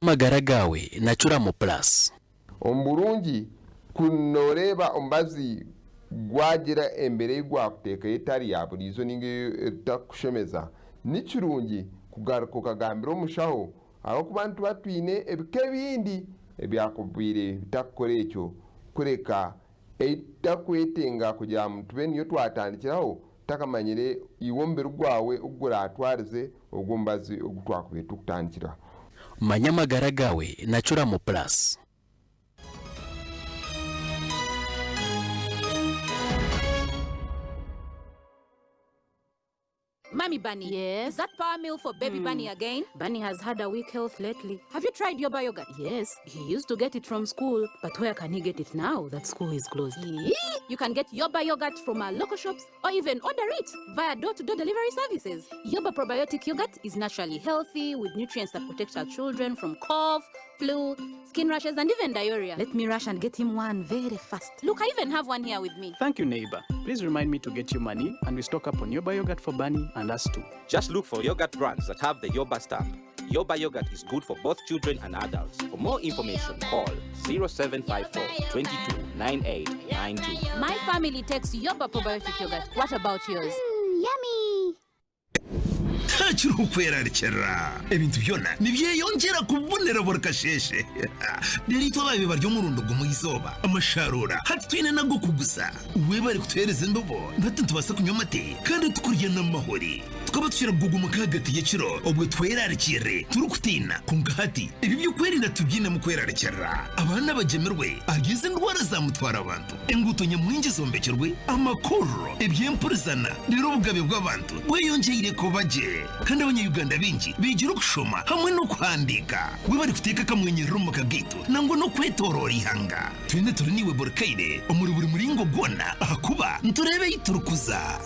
S10: Amagara gaawe na Curamu Plus.
S30: Omu burungi, ku nooreeba omubazi gwagira embeera ei gwakuteekayo etari ya buriijo nainga etakukushemeza, ni kirungi kugaruka okagambira omushaho ahabw'okuba nituba twine ebika ebindi ebyakubaire bitakukora ekyo kureka eitakwetenga kugira ngu tube niyo twatandikiraho tutakamanyire iwe omubiri gwawe oku guraatwarize ogwo mubazi ogu twakubaire turikutandikiraho.
S10: Manya amagara gaawe na Curamu Plus.
S25: Mommy Bunny. Yes. Is that power meal for baby Bunny again? Bunny has had a weak health lately. Have you tried your yogurt? Yes. He used to get it from school, but where can he get it now that school is closed? You can get Yoba yogurt from our local shops or even order it via door-to-door delivery services. Yoba probiotic yogurt is naturally healthy with nutrients that protect our children from cough, flu, skin rashes, and even diarrhea.
S6: Let me rush and get him one very fast.
S25: Look, I even have one here with me.
S7: Thank you, neighbor. Please remind me to get you money and we stock up on Yoba yogurt for Bunny and us too.
S8: Just look for yogurt brands that have the Yoba stamp. Yoba yogurt is good for both children and adults. For more information, call 0754 22 9892.
S25: My family takes Yoba probiotic yogurt. What about yours?
S9: yummy!
S11: Ntakiriho ukwerarikira ebintu byona nibyeyongera kubonera buri kasheshe rero itwa babi barya umurundo gumwe izoba amasharura hati twine nago kuguza we bari kutuhereza imbobo natwe tubasa kunywa amate kandi tukurya n'amahori tukaba tushyira guguma kagati y'ekiro ubwo twerarikire turi kutina kunga hati ibi byo kwirinda tubyine mu kwerarikira abana bagemerwe ageze indwara zamutwara abantu inguto nyamwingi zombekerwe amakoro ebyempurizana rero obugabe bw'abantu bweyongeire kuba gye kandi abanyayuganda bingi bigira okushoma hamwe n'okuhandiika we bari kuteeka akamwenyerero omu maka gaitu nangwa n'okwetorora ihanga twine turi niiwe burikaire omuri buri muringo gwona ahakuba nitureeba ei turikuza.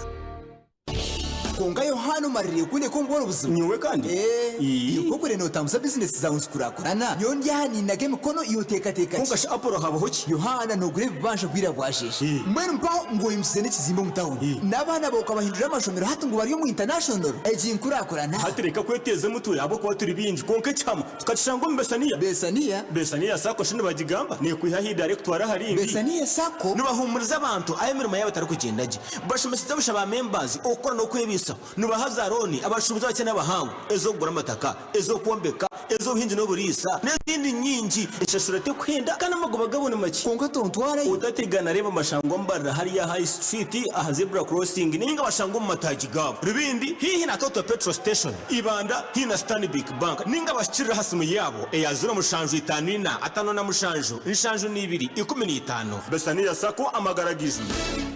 S12: Konka Yohana omaririire kuneka omu bworo buzima.
S13: Nyowe kandi?
S12: Ee. Iwe nootambuza bizinesi zaawe nizikurakurana. Nyowe ndi aha ninaga emikono iwe oteekateeka ki?
S13: Konka shi Apollo habaho ki?
S12: Yohana noogura ebibanja bwira bwasheesha. Mbwenu mpaho ngu oyimusize n'ekizimbe omu tawuni. N'abaana baawe okabahindurira amashomero hati ngu bari omu international. Egi nkurakurana.
S13: Hati reka kweteeza emutwe ahabw'okuba turi baingi kwonka ekihama tukakishanga omu Besaniya.
S12: Besaniya?
S13: Besaniya sacco shi nibagigamba? Neekwiha aha idaara ekutwara aha rindi.
S12: Besaniya sacco?
S26: Nibahuumuriza abantu ahu emirimo yaabo etarikugyenda gye. Bashomesize busha ba members okukora n'okwebaisaho. Nibaha za looni abashuubuzi abakye n'abahango, ez'okugura amataka, ez'okwombeka, ez'obuhingi n'oburiisa n'ezindi nyingi. Enshashura tekuhenda kandi amagoba gaabo ni makye.
S12: Kwonka tontwarayo.
S26: Otategana reeba bashangwa Mbarara hariya aha High Street aha Zebra Crossing nainga bashangwa omu mataagi gaabo. Rubindi haihi na Total Petrol Station, Ibanda haihi na Stanbic Bank nainga bahikirire aha simu yaabo eya 0754 57 72 15.
S13: Besaniya sacco amagara gaijwire.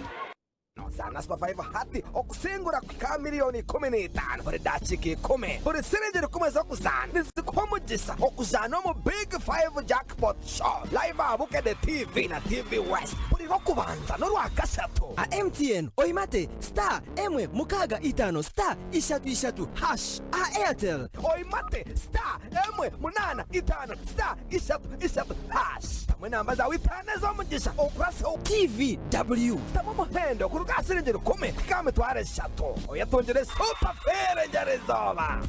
S27: Zaana Super 5 hati okusingura kuhika aha miriyoni 15 buri dakiika ikumi. Buri siringi rukumi ez'okuzaana nizikuha omugisa okuzaana omu Big 5 Jackpot Show live aha Bukedde TV na TV West buri Rwokubanza n'Orwakashatu.
S29: Aha MTN, oimate star emwe mukaaga itaano star ishatu ishatu hash. Aha Airtel,
S27: oimate star emwe munaana itaano star ishatu ishatu hash. Tamu enamba zaawe itaano ez'omugisha okuraseho.
S29: TVW.
S27: Tamu omuhendo kuruga aha siringi rukumi kuhika aha mitwaro eshatu oyetungire super fare erizooba.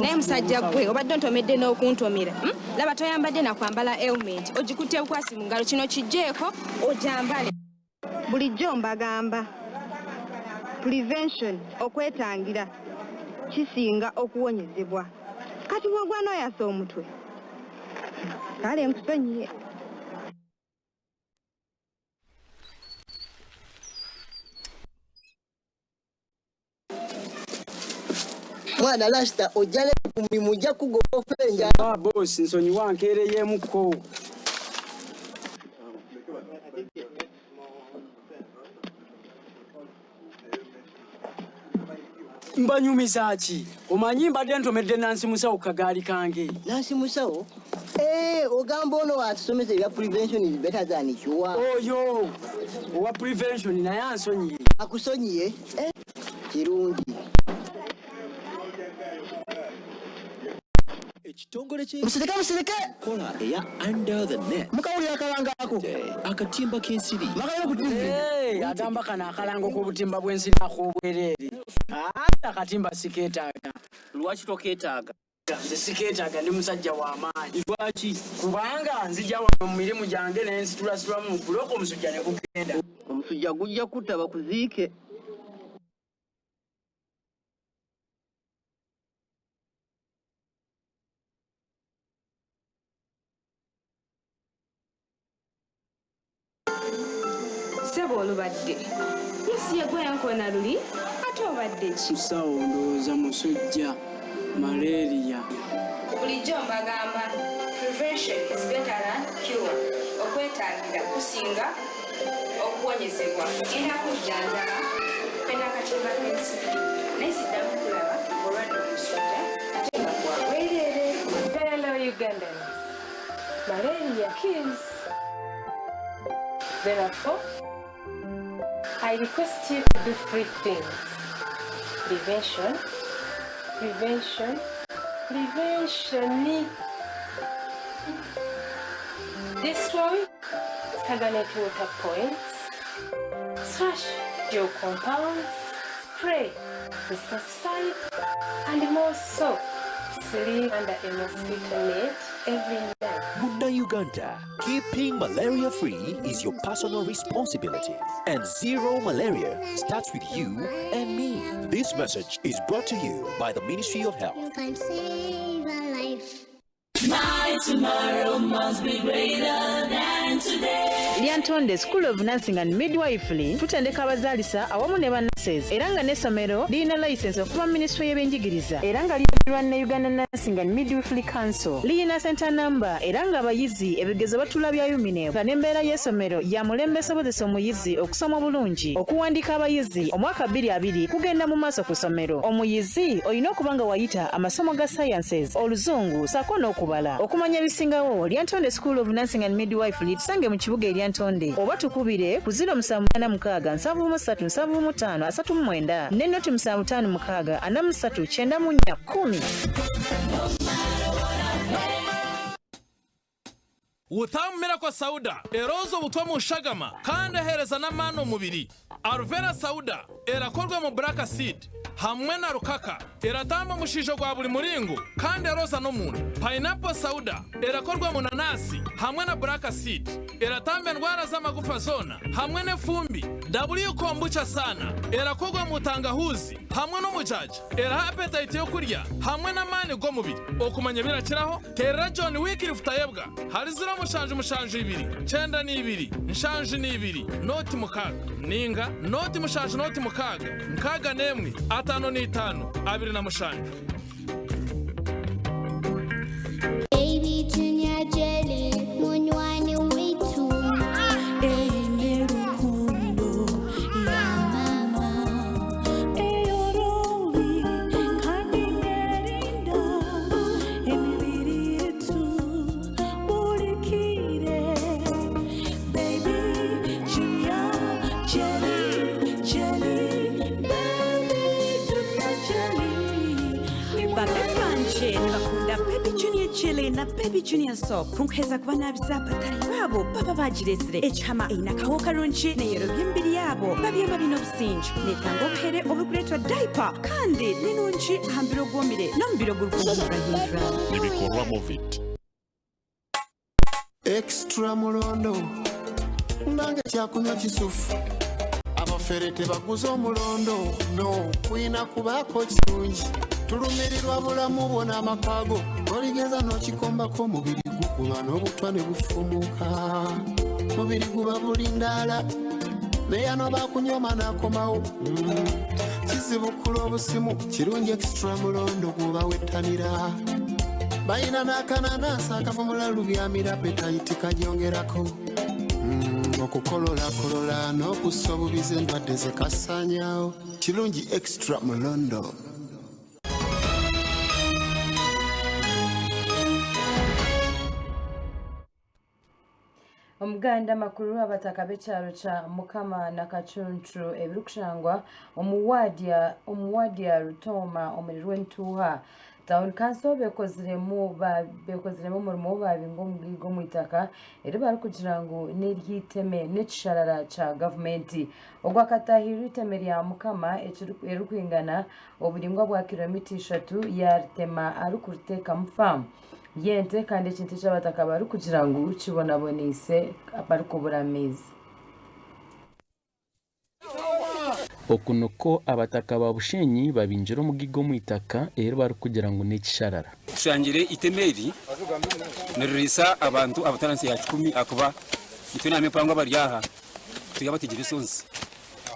S31: Naye musajja gwe obadde ontomedde n'okuntomera hmm? Laba toyambadde na kwambala helmet ogikutte bukwasi mu ngalo kino kiggyeeko ogyambale.
S32: Bulijjo mbagamba prevention okwetangira kisinga okuwonyezebwa kati bw'ogwa n'oyasa omutwe kale nkusonyiye.
S33: Mwana lasita ojja ne ku mulimu ojja kugoba ofe enjala.
S34: Ah boss nsonyiwa nkeereyeemuko. Mbanyumiza ki? Omanyi mbadde ntomedde Nansi Musawo ku kagaali kange.
S33: Nansi Musawo? Eh, ogamba ono atusomesa ebya prevention is better than cure.
S34: Oyo owa prevention naye ansonyiye.
S33: Akusonyiye? Eh, kirungi.
S35: Ekitongole kye
S33: Musirike musirike.
S35: Kola eya under the net.
S33: Mukawulira akalango ako.
S35: Akatimba k'ensiri.
S33: Makayo ku TV.
S34: Hey, agamba kano akalango k'obutimba bw'ensiri ak'obwereere. Ate akatimba sikeetaaga.
S4: Lwaki tokeetaaga?
S34: Nze sikeetaaga ndi musajja wa maanyi.
S4: Lwaki?
S34: Kubanga nzija wano mu mirimu gyange ne nsitulasitulamu mu bbulooka omusujja ne gugenda.
S33: Omusujja gujja kutta bakuziike.
S31: Ssebo olubadde. Ye si yegwe yankoona luli ate obadde ki?
S34: Musawo ndowooza musujja malaria.
S31: Bulijjo mbagamba prevention is better than cure. Okwetangira kusinga okuwonyezebwa. Ngenda kujjanjaba. Fena akatimba k'ensiri naye siddamu kulaba ng'olwadde omusujja ate nga gwa bwereere.
S2: Fellow Ugandans, malaria kills. Therefore, I request you to do three things. Prevention, prevention, prevention. Destroy stagnant water points, slash your compounds, spray pesticide, and more so, sleep under a mosquito net every night.
S35: Muna Uganda, keeping malaria free is your personal responsibility. And zero malaria starts with you and me. This message is brought to you by the Ministry of Health.
S3: You can save a life.
S5: My tomorrow must be greater than today.
S9: Lyantonde School of Nursing and Midwifery tutendeka abazaalisa awamu ne ba nurses era nga n'essomero lirina license okuva mu minisitule y'ebyenjigiriza era nga liyambirwa ne Uganda Nursing and Midwifery Council. Lirina center number era ng'abayizi ebigezo batuula bya UMINEB nga n'embeera y'essomero ya mulembe esobozesa omuyizi okusoma obulungi. Okuwandiika abayizi omwaka 2020 kugenda mu maaso ku ssomero. Omuyizi olina okuba nga wayita amasomo ga sciences, Oluzungu ssaako n'okubala. Okumanya ebisingawo, Lyantonde School of Nursing and Midwifery tusange mu kibuga e Lyantonde oba tukubire ku 0786 73 75 39 ne noti 756 43 94 10.
S14: Utamu Miracle Sauda eroza obutwa omu shagama kandi eheereza n'amaani omubiri. Aluvera Sauda erakorwa omu Black Seed hamwe na rukaka eratamba omushaija gwa buri muringo kandi eroza n'omunda. Pineapple Sauda erakorwa omu nanasi hamwe na Black Seed eratamba endwara z'amagufa zoona hamwe n'efumbi. W Kombucha Sana erakorwa omu tangahuuzi hamwe n'omujaja eraha apetayiti y'okurya hamwe n'amaani g'omubiri. Okumanya ebirakiraho, Teerera John Wycliffe Tayebwa ahari 0772 92 72 06 nainga 0 7 06 61 55 27.
S3: Baby Junior Jelly, munywani witu.
S5: Eine rukundo ya mama eyorobi kandi nerinda emibiri yetu bulikire. Baby Junior Jelly, Jelly, Baby Junior Jelly.
S15: Babe banje nibakunda Baby Junior Jelly na Baby Junior Soap kunkuheza kuba nabisa batari babo baba bagiresire ekihama eine akaho karungi neyerobya emibiri yabo babyema bine obusinge netanga obuhere oburikureetwa diaper kandi ninungi aha mubiri ogwomire n'omubiri ogurikuhindurahindura.
S16: Nibikorwa Movit.
S17: Extra mulondo nange kyakunywa kisufu abafere tebaguza omulondo no kuyina kubaako kirungi tulumirirwa bulamu bwo n'amaka go oligeza n'okikombako omubiri gukuba n'obutwa ne bufumuka mubiri guba bulindaala neyano bakunyoma n'akomawo. Kizibukula obusimu kirungi extra mulondo gwoba wettanira balina n'akananansi akavumula lubyamira appetite kagyongerako. Okukololakolola n'okussa obubizi endwadde zekasaanyaawo kirungi extra mulondo.
S1: Omuganda makuru abataka b'ekyaro kya Mukama na Kacuncu ebirikushangwa omu waadi ya Rutooma omuri Rwentuuha Town Council bekoziremu omurimo babinga omugaiga omu itaka eri barikugira ngu n'ery'eiteme n'ekisharara kya gavumenti. Ogwo akatahirira eiteme rya Mukama eririkwingana oburaingwa bwa kilomita 3 yaritema arikuriteekamu faamu y'ente kandi ekintu eki abataka barikugira ngu kibonaboneise barikubura amaizi.
S4: Oku nikwo abataka ba Bushenyi babingire omugaiga omu itaka eri barikugira ngu n'ekisharara.
S18: Tushangire iteme eri niririisa abantu abatari ahansi ya 100 ahakuba itwe n'empango abari aha turi abategire esonzi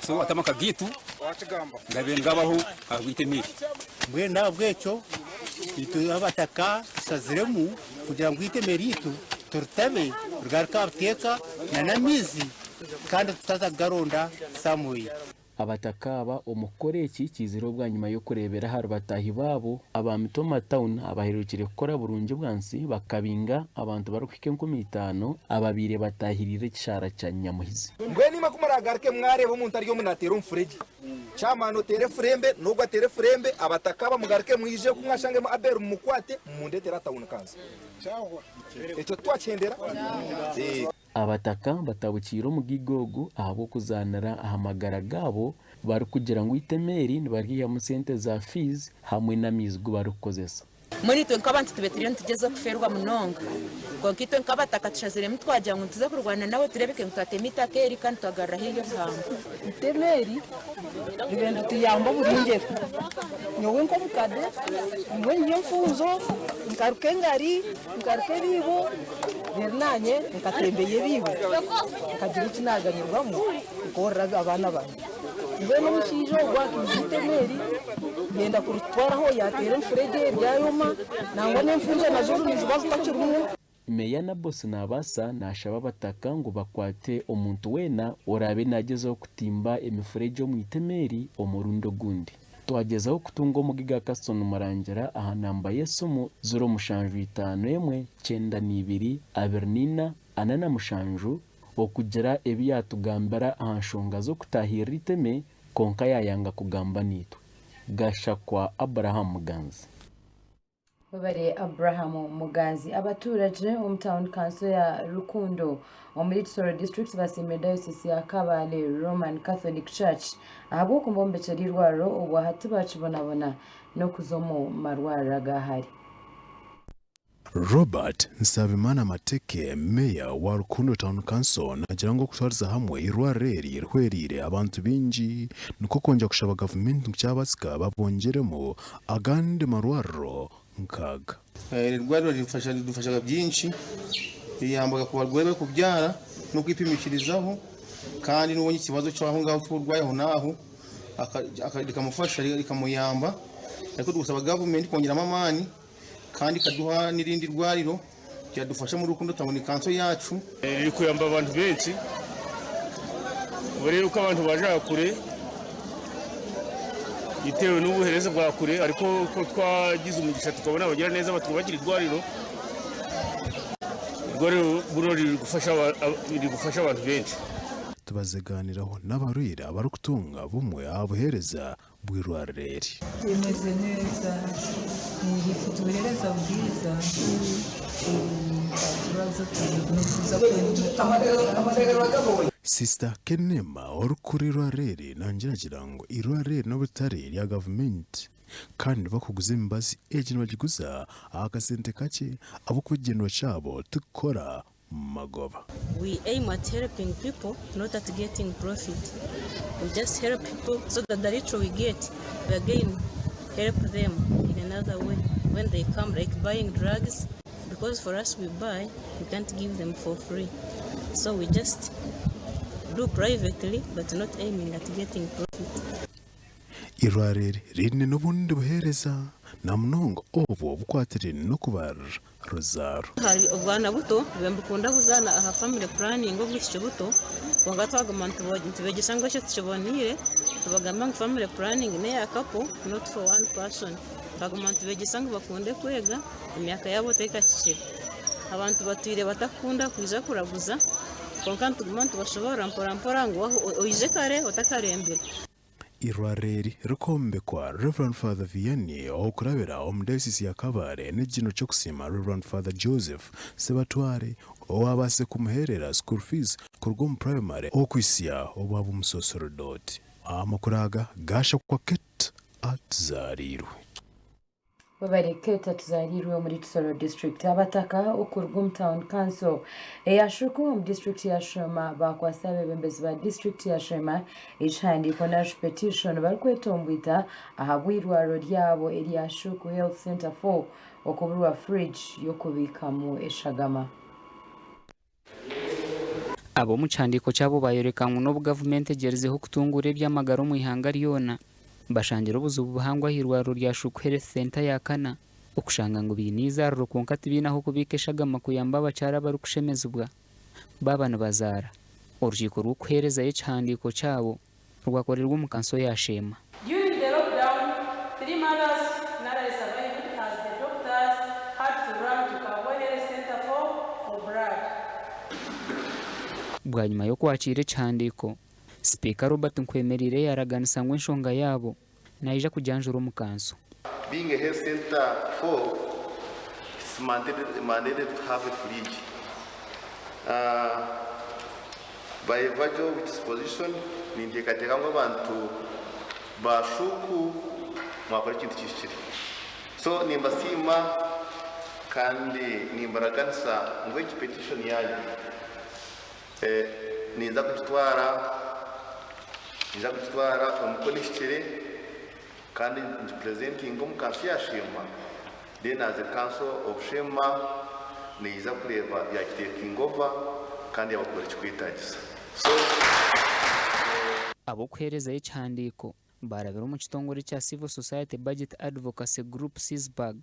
S18: so ati amaka gaitu gabaire nigabaho ahabw'iteme eri.
S19: Mbwenu ahabw'ekyo itwe abataka tushaziremu kugira ngu iteme ryaitu turitabe rigaruke aha buteeka n'amaizi kandi tutaza kugaronda somewhere.
S4: Abataka aba omu kukora eki kiizire obwanyima y'okureebera ahari bataahi baabo aba Mitooma Town abahererukire kukora burungi bwansi bakabinga abantu barikuhika 5000 ababaire bataahiriire ekishaara kya Nyamuhizi.
S6: Mbwenu imwe ku muraagaruke mwareeba omuntu ari omu naateera omufuregye, chairman oteera efurembe, n'ogwo ateera efurembe, abataka aba mugaruke mwije ku mwashangemu Abel mumukwate mumundeetere aha town council. Ekyo titwakihendera?
S4: Abataka batabukiire omugaiga ogu ahabw'okuzaanira aha magara gaabo barikugira ngu eitema eri nibaryihamu sente za fees hamwe n'amaizi gu barikukozesa.
S7: Mbwenu itwe nk'abantu tube turiyo nitugyeza okufeerwa munonga. Kwonka itwe nk'abataka tushaziremu twagira ngu nituza kurwana nawe tureebeke ngu twatema eitaka eri kandi twagaruraho eryo rihango.
S8: Eitema eri ribe nirituyamba buri ngyeri. Nyowe nk'omukade, mbwenu nyowe enfunzo, nkaruka engari, Nkaruka ebiibo, reero naanye nkatembeya ebiibo, nkagira eki naaganyirwamu nkoorora abaana bangye. Mbwenu omushaija ogwo akaija eitema eri yenda kuritwaraho yaateera enfuregye ryayoma, nangwa n'enfunjo nazo niziba zitakirimu.
S4: Meeya Nabosi Nabaasa naashaba abataka ngu bakwate omuntu weena oraabe naagyezaho kutimba emifuregye omu itema eri omurundi ogundi. Twagyezaho kutunga Omugiga Kaston Murangira aha namba y'esimu ziro mushanju itaano emwe kyenda n'ibiri abiri n'ina ana na mushanju okugira ebi yaatugambira aha nshonga z'okutaahirira eiteme kwonka yaayanga kugamba naitwe. Gashakwa Abraham Muganzi.
S1: Webare Abraham Muganzi. Abaturagye omu tauni kanso ya Rukundo omuri Kisoro district basiimire dayosisi ya Kabale Roman Catholic Church ahabw'okumbombekera eirwariro obwahati bakibonabona n'okuza omu marwariro aga hare.
S10: Robert Nsabimana Mateke, Meeya wa Rukundo Town Council naagira ngu okutwariza hamwe eirwariro eri rihwereire abantu baingi nikwo kwongyera kushaba gavumenti ngu kyabaasika babongyeremu Agandi marwariro nk'aga.
S11: Eri irwariro ridufashaga byingi, riyambaga ku barwaire barikubyara n'okwepimikirizaho kandi n'obonye ekibazo ky'aho ngaho ky'oburwayi aho n'aho rikamufasha rikamuyamba ariko turikusaba gavumenti kwongyeramu amaani kandi ekaduha n'erindi irwariro ryadufasha omuri Rukundo tawuni kanso yaacu.
S12: Ririkuyamba abantu baingi obu reero abantu baaja kure bitewe n'obuheereza bwa kure ariko ku twagize omugisha tukabona abagiraneza batwubakira irwariro, irwariro buriya ririkufasha abantu baingi.
S10: Tubazigaaniraho n'abarwaire abarikutunga bumwe aha buheereza bw'eirwariro eri.
S16: Rimeze neza, rifite ubuheereza bwiza, nta kibazo nituza
S10: Sister Kenema orikukora eirwariro eri nagira agira ngu eirwariro eri n'obu ritari erya gavumenti kandi bakuguza emibazi egi nibagiguza aha kasente kakye ahabw'okuba ekigyendererwa kyabo tikukora magoba.
S20: We aim at helping people not at getting profit. We just help people so that the little we get, we again help them in another way when they come, like buying drugs, because for us we buy, we can't give them for free. So we just do privately, but not aiming at getting profit.
S10: Eirwariro eri riine n'obundi buheereza na munonga obwo obukwatiraine n'okubarira ruzaaro.
S20: Hari obwana buto bube nibukunda kuzaana aha family planning obwishiki buto kwonka twaguma nitubegyesa ngu ekyo tikiboneire tubagamba ngu family planning neya couple not for one person twaguma nitubegyesa ngu bakunde kwega emyaka yaabo tekahikire. Abantu batwire batakukunda kwija kuraguza kwonka nituguma nitubashoborora mpora mpora ngu oije kare otakarembire.
S10: Eirwariro eri rikombekwa Rev. Father Vianney okurabira omu Dayosisi ya Kabale n'ekigyendererwa ky'okusiima Rev. Father Joseph Sebatware owaabaasize kumuheerera school fees kuruga omu Primary okuhitsya obu aba omusoosorodooti. Amakuru aga gaashakwa Kate Atuzaariirwe.
S1: Webare Kate Atuzaariirwe omuri Kisoro District. Abataka okuruga omu Town Council eya Shuku omu disiturikiti ya Sheema baakwatsa abeebembezi ba disiturikiti ya Sheema ekihandiiko narishi petition barikwetomboita ahabw'eirwariro ryabo erya Shuku Health Centre 4 okuburwa fridge y'okubiikamu eshagama.
S21: Ab'omu kihandiiko kyabo baayoreka ngu n'obu gavumenti egyerizeho kutunguura eby'amagara omu ihanga ryona, bashangire obuzibu buhango ah'eirwariro rya Shuku Health Centre ya kana, okushanga ngu baine eizaariro kwonka tibaine ah'okubiika eshagama kuyamba abakyara abarikushemezibwa baaba nibazaara. Orukiiko rw'okuheerezayo ekihandiiko kyabo. rwakorerwa omu kanso ya Sheema.
S2: During the lockdown, three mothers narrowly survived as the doctors had to run to Kabwe Health Center for blood.
S21: Bwanyima y'okwakiira ekihandiiko, Sipiika Robert Nkwemereire yaaraganisa ngu enshonga yaabo naija kugyanjura omu kanso.
S13: Being a health center for it's mandated, mandated to have a fridge. Uh, by virtue of its position, ninteekateeka ngu abantu ba Shuku mwakora ekintu kihikire. So nimbasiima kandi nimbaraganisa ngu egi petition yanyu eh, ninza kugitwara ninza kugitwara omu mikono ehikire kandi ngipresentinge omu kanso ya Sheema then as a council of Sheema neija kureeba yagitakinga over kandi yabakora ekikwetagisa. So.
S21: Ab'okuheerezayo ekihandiiko baarabire omu kitongore kya Civil Society Budget Advocacy Group, CSBAG,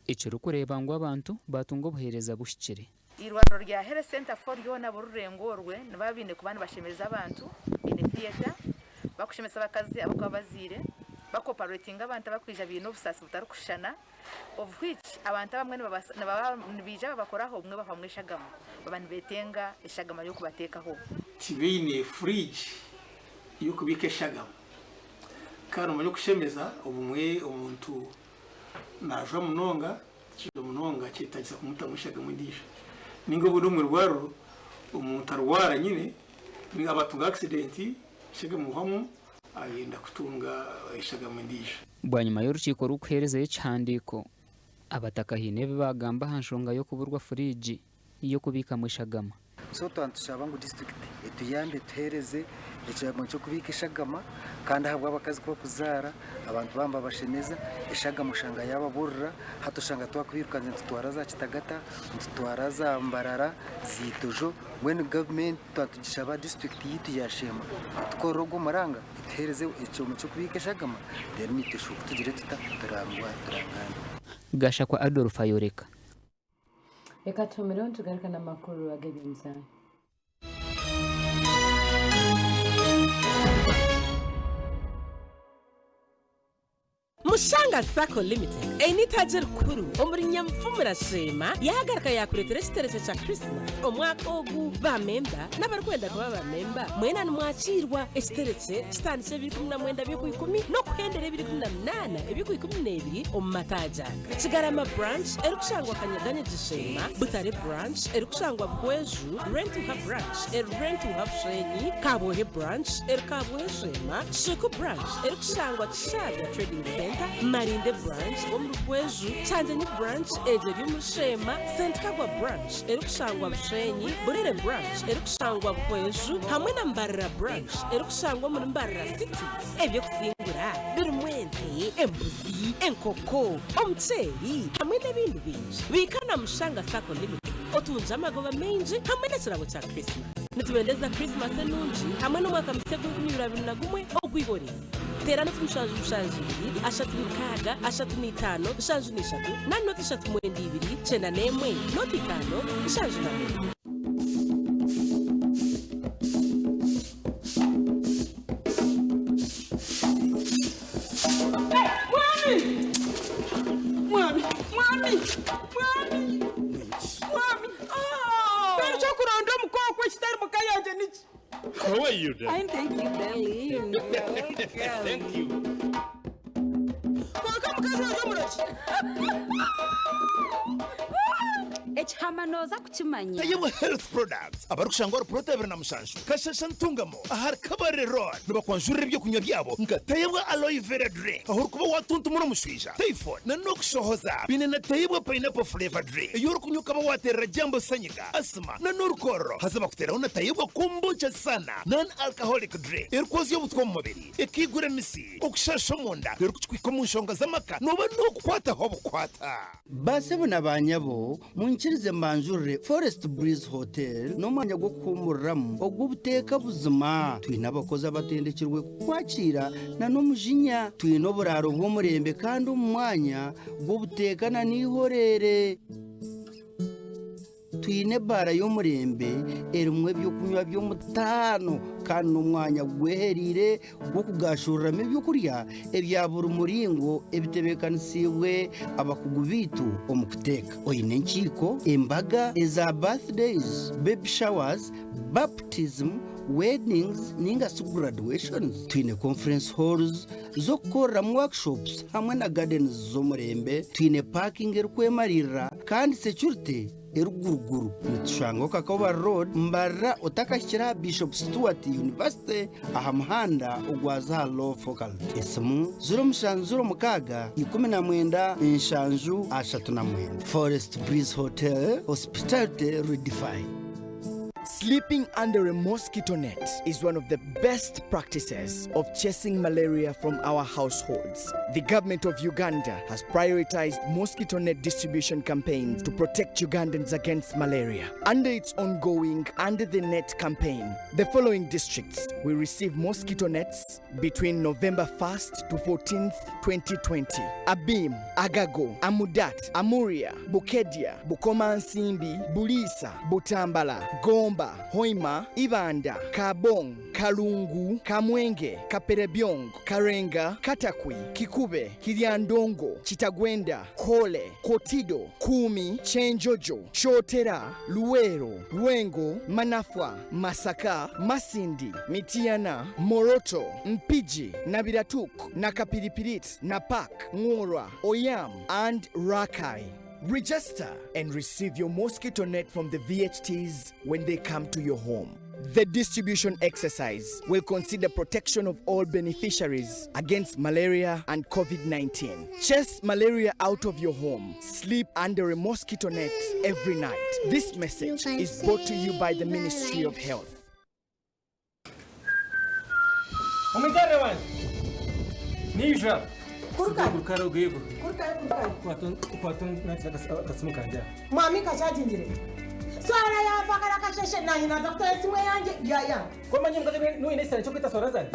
S21: ekirikureeba ngu abantu baatunga obuheereza buhikire.
S22: Eirwariro rya Health Centre 4 ryona buri rurengo orwe nibaba baine kuba nibashemereza abantu, baine theatre, bakushemesa abakazi abarikuba bazaire, bakoparetinga abantu abakwija baine obusaasi butarikushushana of which abantu abamwe nibabaasa nibaba nibaija babakoraho obumwe bahwamu eshagama baba nibetenga eshagama y'okubateekaho.
S23: Tibaine fridge y'okubiika eshagama kandi omanye okushemeza obumwe omuntu najwa munonga Kikye munonga kyetagisa kumutamu eshagama endiijo. Ninga obundi omu irwariro omuntu arwara nyine ninga aba atunga accident eshagama ehwamu ayenda kutunga eshagama endiijo.
S21: Bwanyima y'orukiiko rw'okuheerezayo ekihandiiko, abataka haine ebi baagamba aha nshonga y'okuburwa furiigi y'okubiikamu eshagama.
S24: So twaba nitushaba ngu disiturikiti etuyambe etuheereze ekiragiro ky'okubiika eshagama kandi ahabw'abakazi ku barikuzaara abantu baaba nibabashemeza eshagama oshanga yaababurira hati oshanga twakubiirukanze nitutwara za Kitagata, nitutwara za Mbarara, za Itojo mbwenu gavumenti twaba nitugishaba disiturikiti yaitu ya Sheema etukorere ogwo omuranga etuheereze ekyoma ky'okubiika eshagama reero naitwe tugire tuta turangane.
S21: Gashakwa Adolf ayoreka.
S1: Reka tuhumireho nitugaruka n'amakuru ag'eby'emizaano.
S25: Mushanga Sacco Limited eine eitaagi erikuru omuri Nyanfumura Sheema yaagaruka yaakureetera ekiterekye kya Christmas omwaka ogu. Ba memba n'abarikwenda kuba ba memba mwena nimwakiirwa. Ekiterekye kitandikye ebiro 19 by'Okwikumi n'okuhendera ebiro 18 eby'Okwikumineebiri omu mataagi aga. Kigarama Branch erikushangwa Kanyeganye Gisheema, Butare Branch erikushangwa Buhweju, Rwentuha Branch eri Rwentuha Bushenyi, Kabwohe Branch eri Kabwohe Sheema, Shuku Branch erikushangwa Kishaga Trading Centre, Marinde Branch omuri Buhweju, Kyangyenyi Branch egyo eri omuri Sheema, Sentikagwa Branch erikushangwa Bushenyi, Burere Branch erikushangwa Buhweju hamwe na Mbarara Branch erikushangwa omuri Mbarara City. Eby'okusingura birimu ente, embuzi, enkoko, omuceeri hamwe n'ebindi bingi. Biika na Mushanga Sacco Limited otungye amagoba maingi hamwe n'ekirabo kya Christmas. Nitubendeza Christmas enungi hamwe n'omwaka musya gw'enkumi ibiri 21 ogwihorere. Teera noti 772 36 35 73 nari noti 392 91 noti 5 79.
S5: Mwami! Mwami! Mwami! Mwami! Mwami! Mbwenu ekyokuronda omuka okwo ekitari muka yangye niki?
S12: How are you, darling?
S5: Fine, thank you, darling. Welcome.
S12: Thank you.
S5: Kwonka mukazi ori omurogi.
S26: Ekihama nooza kukimanya.
S27: Tayebwa Health Products abarikushangwa ahari puloti 27 Kashasha Ntungamo ahari Kabare Road nibakwanjurira ebyokunywa byabo nka Tayebwa Aloe Vera Drink ahu orikuba watuntumura omushwija, typhoid na n'okushohoza. Baine na Tayebwa Pineapple Flavour Drink ei orikunywa okaba wateerera jambo sanyiga, asthma na n'orukororo. Haza bakuteeraho na Tayebwa Kombucha Sana Non Alcoholic Drink erikwozya obutwa omu mubiri, ekaigura emisi, okushasha omunda reero ku kikuhika omu nshonga z'amaka nooba nookukwataho obukwata.
S28: Baasebo na baanyabo, munyikirize mbanjurire Forest Breeze Hotel n'omwanya gw'okuhuumuriramu ogw'obuteeka buzima. Twine abakozi abatendekirwe kukwakiira na n'omujinya. Twine oburaaro bw'omurembe kandi omu mwanya gw'obuteeka na n'eihoreere. Twine ebaara y'omurembe erimu eby'okunywa by'omutaano kandi n'omwanya gwehereire gw'okugaashuriramu ebyokurya ebya buri muringo ebitebeekanisiibwe abakugu baitu omu kuteeka. Oine enkiiko, embaga, eza birthdays, baby showers, baptism, weddings ninga shi graduations? Twine conference halls z'okukoreramu workshops hamwe na gardens z'omurembe. Twine parking erikwemariirira kandi security eriguruguru. Nitushangwa Kakoba Road, Mbarara otakahikire aha Bishop Stuart University aha muhanda ogwaza aha Law Faculty. Esimu, 0706 19 70 39. Forest Breeze Hotel, hospitality redefined.
S3: Sleeping under a mosquito net is one of the best practices of chasing malaria from our households. The government of Uganda has prioritized mosquito net distribution campaigns to protect Ugandans against malaria. Under its ongoing Under the Net campaign, the following districts will receive mosquito nets between November 1st to 14th, 2020. Abim, Agago, Amudat, Amuria, Bukedia, Bukomansimbi, Bulisa, Butambala, Gomba, Hoima, Ibanda, Kabong, Kalungu, Kamwenge, Kaperebyong, Karenga, Katakwi, Kikube, Kiryandongo, Kitagwenda, Kole, Kotido, Kumi, Chenjojo, Chotera, Luwero, Lwengo, Manafwa, Masaka, Masindi, Mitiana, Moroto, Mpigi, Nabiratuk, Nakapiripirit, Napak, Ngora, Oyam, and Rakai. Register and receive your mosquito net from the VHTs when they come to your home. The distribution exercise will consider protection of all beneficiaries against malaria and COVID 19. Chase malaria out of your home. Sleep under a mosquito net every night. This message is brought to you by the Ministry of Health.
S6: Omuitarre wange niija
S8: Mwami kachajingire swara yava kara kasheshe nanye naza kutora esimu yange yaya
S6: komanye mukazi noine esana kyokwita swara zange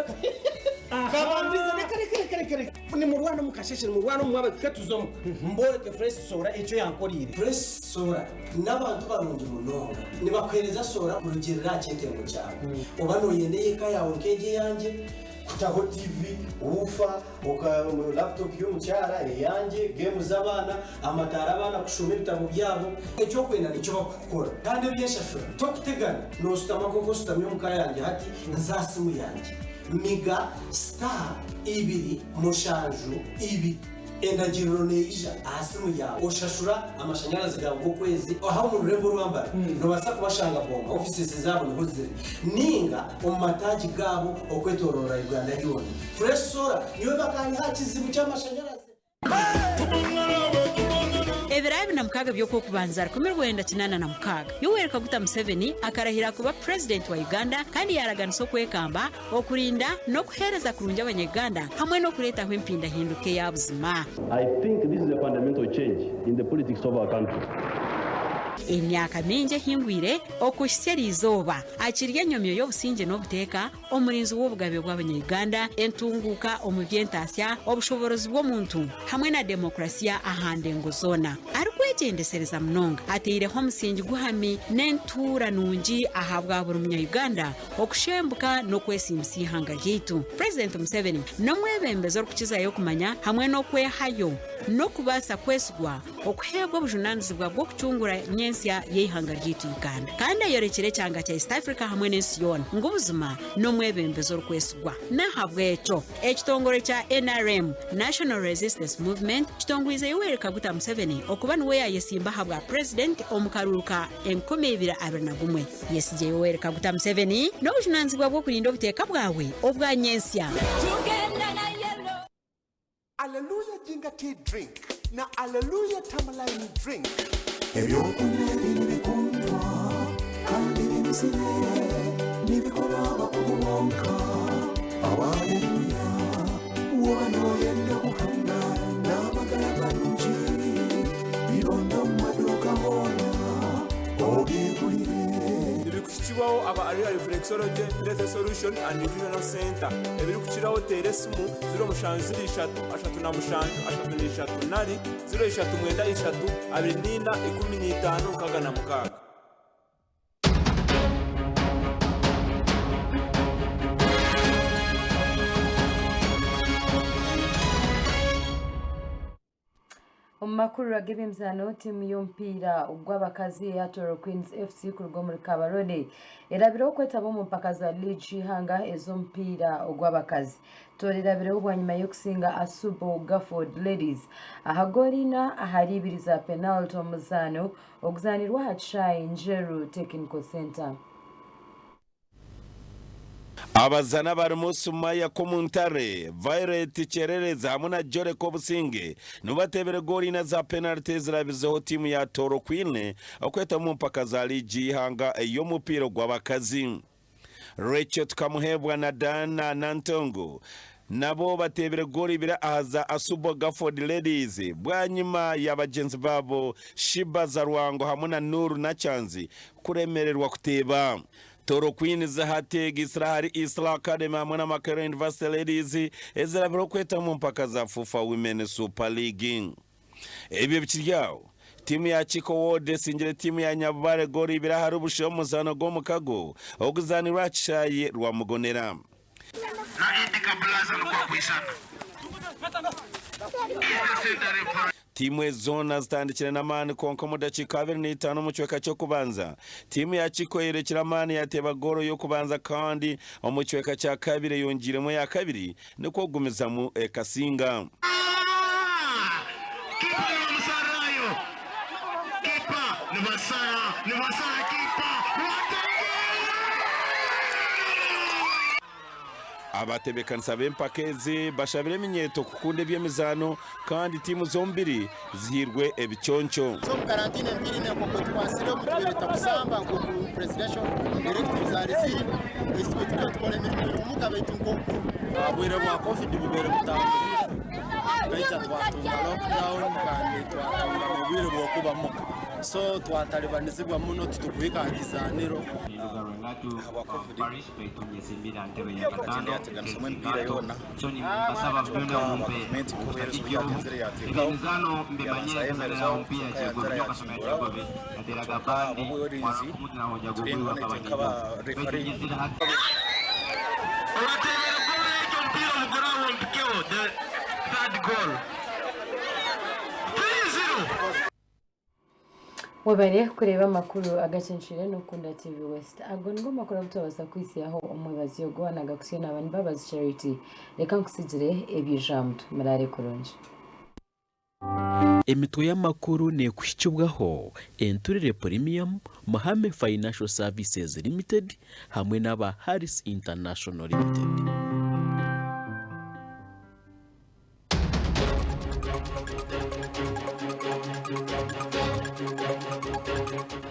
S9: kabambize reka reka reka reka reka ni murwana mukasheshe ni murwana mwaba tuzomu mboreke fresh sora icyo yankorire fresh sora n'abantu barungi munonga nibakwereza sora kurugerera cyetengo cyawe uba noyendeye eka yawe nkege yanjye kutaho tv ufa uka laptop y'omukyara eyanjye gemu z'abaana amataara abaana kushoma ebitabo byabo ekyokwenda nikyo bakukora kandi ebyenshashura tokutegana nosutama nk'oku osutamye omuka yanjye hati nza simu yanjye miga star ibiri mushanju ibiri endagiriro neija aha simu yawe oshashura amashanyarazi gawe g'okwezi aho omu rurembo rwambara nobaasa kubashanga bomba offices zaabo niho ziri ninga omu mataagi gaabo okwetorora Uganda yoona fresh solar niwe bakaayiha kizibu ky'amashanyarazi
S26: Ebiro 26 by'Okwokubanza 1986, Yoweri Kaguta Museveni akarahira kuba Purezidenti wa Uganda kandi yaaraganisa okwekamba, okurinda n'okuheereza kurungi abanya-Uganda hamwe n'okureetaho empindahinduka eya buzima.
S14: I think this is a fundamental change in the politics of our country.
S26: Emyaka mingi ehingwire, okuhitsya eri izooba, akiri enyomyo y'obusingye n'obuteeka, omurinzi w'obugabe bw'abanya-Uganda, entunguuka omu by'entaasya, obushoboorozi bw'omuntu hamwe na demokurasiya aha ndengo zoona. Arikwegyendesereza munonga, ataireho omusingi guhami n'entuura nungi ahabwa buri munya-Uganda okushembuka n'okwesiimisa eihanga ryaitu. Purezidenti Museveni n'omwebembezi orikukizayo kumanya hamwe n'okwehayo n'okubaasa kwesigwa okuheebwa obujunaanizibwa bw'okucungura nyentsya y'eihanga ryaitu Uganda. Kandi ayorekire ekyanga kya East Africa hamwe n'ensi yoona ngu buzima n'omwebembezi orikwesigwa. N'ahabw'ekyo, ekitongore kya nrm, National Resistance Movement, kitongwize Yoweri Kaguta Museveni okuba niwe yaayesimba aha bwa Purezidenti omu karuuru ka 2021. Yesigye Yoweri Kaguta Museveni n'obujunaanizibwa bw'okurinda obuteeka bwawe obwa nyentsya.
S15: Alleluia Ginger Tea Drink na Alleluia Tamaline Drink.
S5: Ebyokunywa ebi nibikundwa kandi binuzire, nibikorwa abakugu bonka. Aleluya, waaba nooyenda kuhanga n'amagara marungi, bironde omu maduuka hoona obyegurire.
S17: Nibikuhikibwaho aba Aria Reflexology Health Solution and Nutritional Centre. Ebirikukiraho teera esimu 07 03 37 33 nari 03 93 24 16 66.
S1: Omu makuru ag'eby'emizaano, tiimu y'omupiira gw'abakazi eya Toro Queens FC kuruga omuri Kabarole erabireho kwetaba omu mpaka za liigi y'eihanga ez'omupiira ogw'abakazi. Toro erabireho bwanyima y'okusinga Asubo Gafford Ladies aha goolo ina ahari ibiri za penaliti omu muzaano oguzaanirwe aha kishaayi Njeru Technical Centre.
S4: Abazana abarimu Sumaya Komuntare, Violet Kyererezi hamwe na Jolly Kobusinge nibo bateebire goolo ina za penaliti ezirabizeho tiimu ya Tooro Queen okweta omu mpaka za liigi y'eihanga ey'omupiira ogw'abakazi. Rachel Tukamuheebwa na Diana Nantongo nabo bateebire goolo ibiri aha za Asubo Gafford Ladies bwanyima ya bagyenzi baabo Shiba Zarwango hamwe na Noor Nakyanzi kuremererwa kuteeba. Toro Queens hati egaitsire ahari Isla Academy hamwe na Makerere University Ladies ezirabire okweta omu mpaka za FUFA Women Super League. Ebyo bikiri aho, tiimu ya Kiko Ward esingire tiimu ya Nyabubare goolo ibiri ahari busha omu muzaano gw'omukago oguzaanirwe aha kishaayi Rwamugonera. Tiimu ezi zoona zitandikire n'amaani kwonka omu dakiika 25 omu kicweka ky'okubanza, tiimu ya Kiko eyorekire amaani yateeba goolo y'okubanza kandi omu kicweka kya kabiri eyongiiremu eya kabiri nikwo kugumizamu ekasinga. Abatebeekanisa b'empaka ezi bashabire eminyeeto kukunda eby'emizaano kandi tiimu zombiri zihairwe ebiconco.
S7: Omu karantine empiirine nk'oku etukwasire omu tubeereta kusamba nk'oku presidential directives zaari ziri, itwe turiyo nitukora emirimo y'omuka beitu nk'oku.
S10: Obwire bwa covid bubaire butangihire tukaija twatunga lockdown kandi twatunga n'obwire bw'okuba muka so twatalibanizibwa muno titukuhika aha kizaaniro.
S11: Ahabwa covid bakagyenda yateganisamu emipiira yoona kyonka gavumenti ku erizo obu yagyenzire yateekaho yabanza yayemerezaho kwonka yatara yakinguraho kyonka ahabw'obwerinzi turengaho naitwe nk'aba referee.
S1: Webare kureeba amakuru agacencwire n'Okukunda TV West. Ago nigo makuru agu twabaasa kuhitsyaho omwebazyo gwona agakutsyo naaba ni Mbabazi Charity. Reka nkusigire eby'eijambo. Muraare kurungi.
S16: Emitwe y'amakuru neekuhikibwaho Enturire Premium, Muhame Financial Services Limited hamwe n'aba Harris International Limited.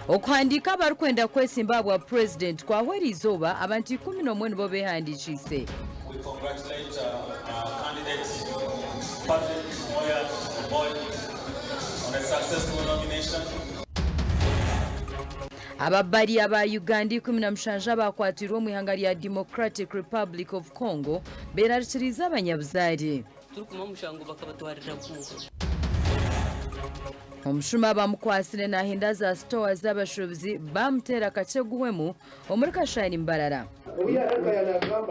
S1: Okuhandiika abarikwenda kwesimba ahabwa Purezidenti kwahwa eriizooba, abantu 11 nibo beehandiikiise.
S18: We congratulate our candidate Patrick Oyat Oboi on a successful nomination.
S1: Ababari aba Uganda 17 abakwatirwe omu ihanga rya Democratic Republic of Congo berarikiriize abanyabuzaare.
S19: Turikuma omushango bakabatwarira kuuha.
S1: Omushuma bamukwatsire nahenda za sitowa z'abashuubuzi bamuteera kakye guhwemu omuri Kashari Mbarara.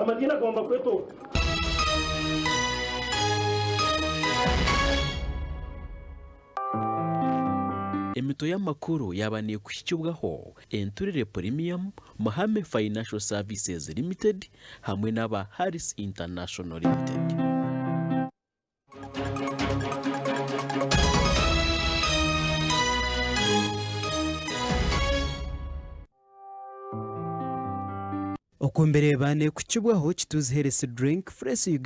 S6: Amadiini agomba kwetooka.
S16: Emitwe y'amakuru yaaba neekuhikibwaho Enturire Premium, Muhame Financial Services Limited hamwe n'aba Harris International Limited.
S20: Okwombereeba nekukibwaho Kituzi Health Drink, Fresh Uganda.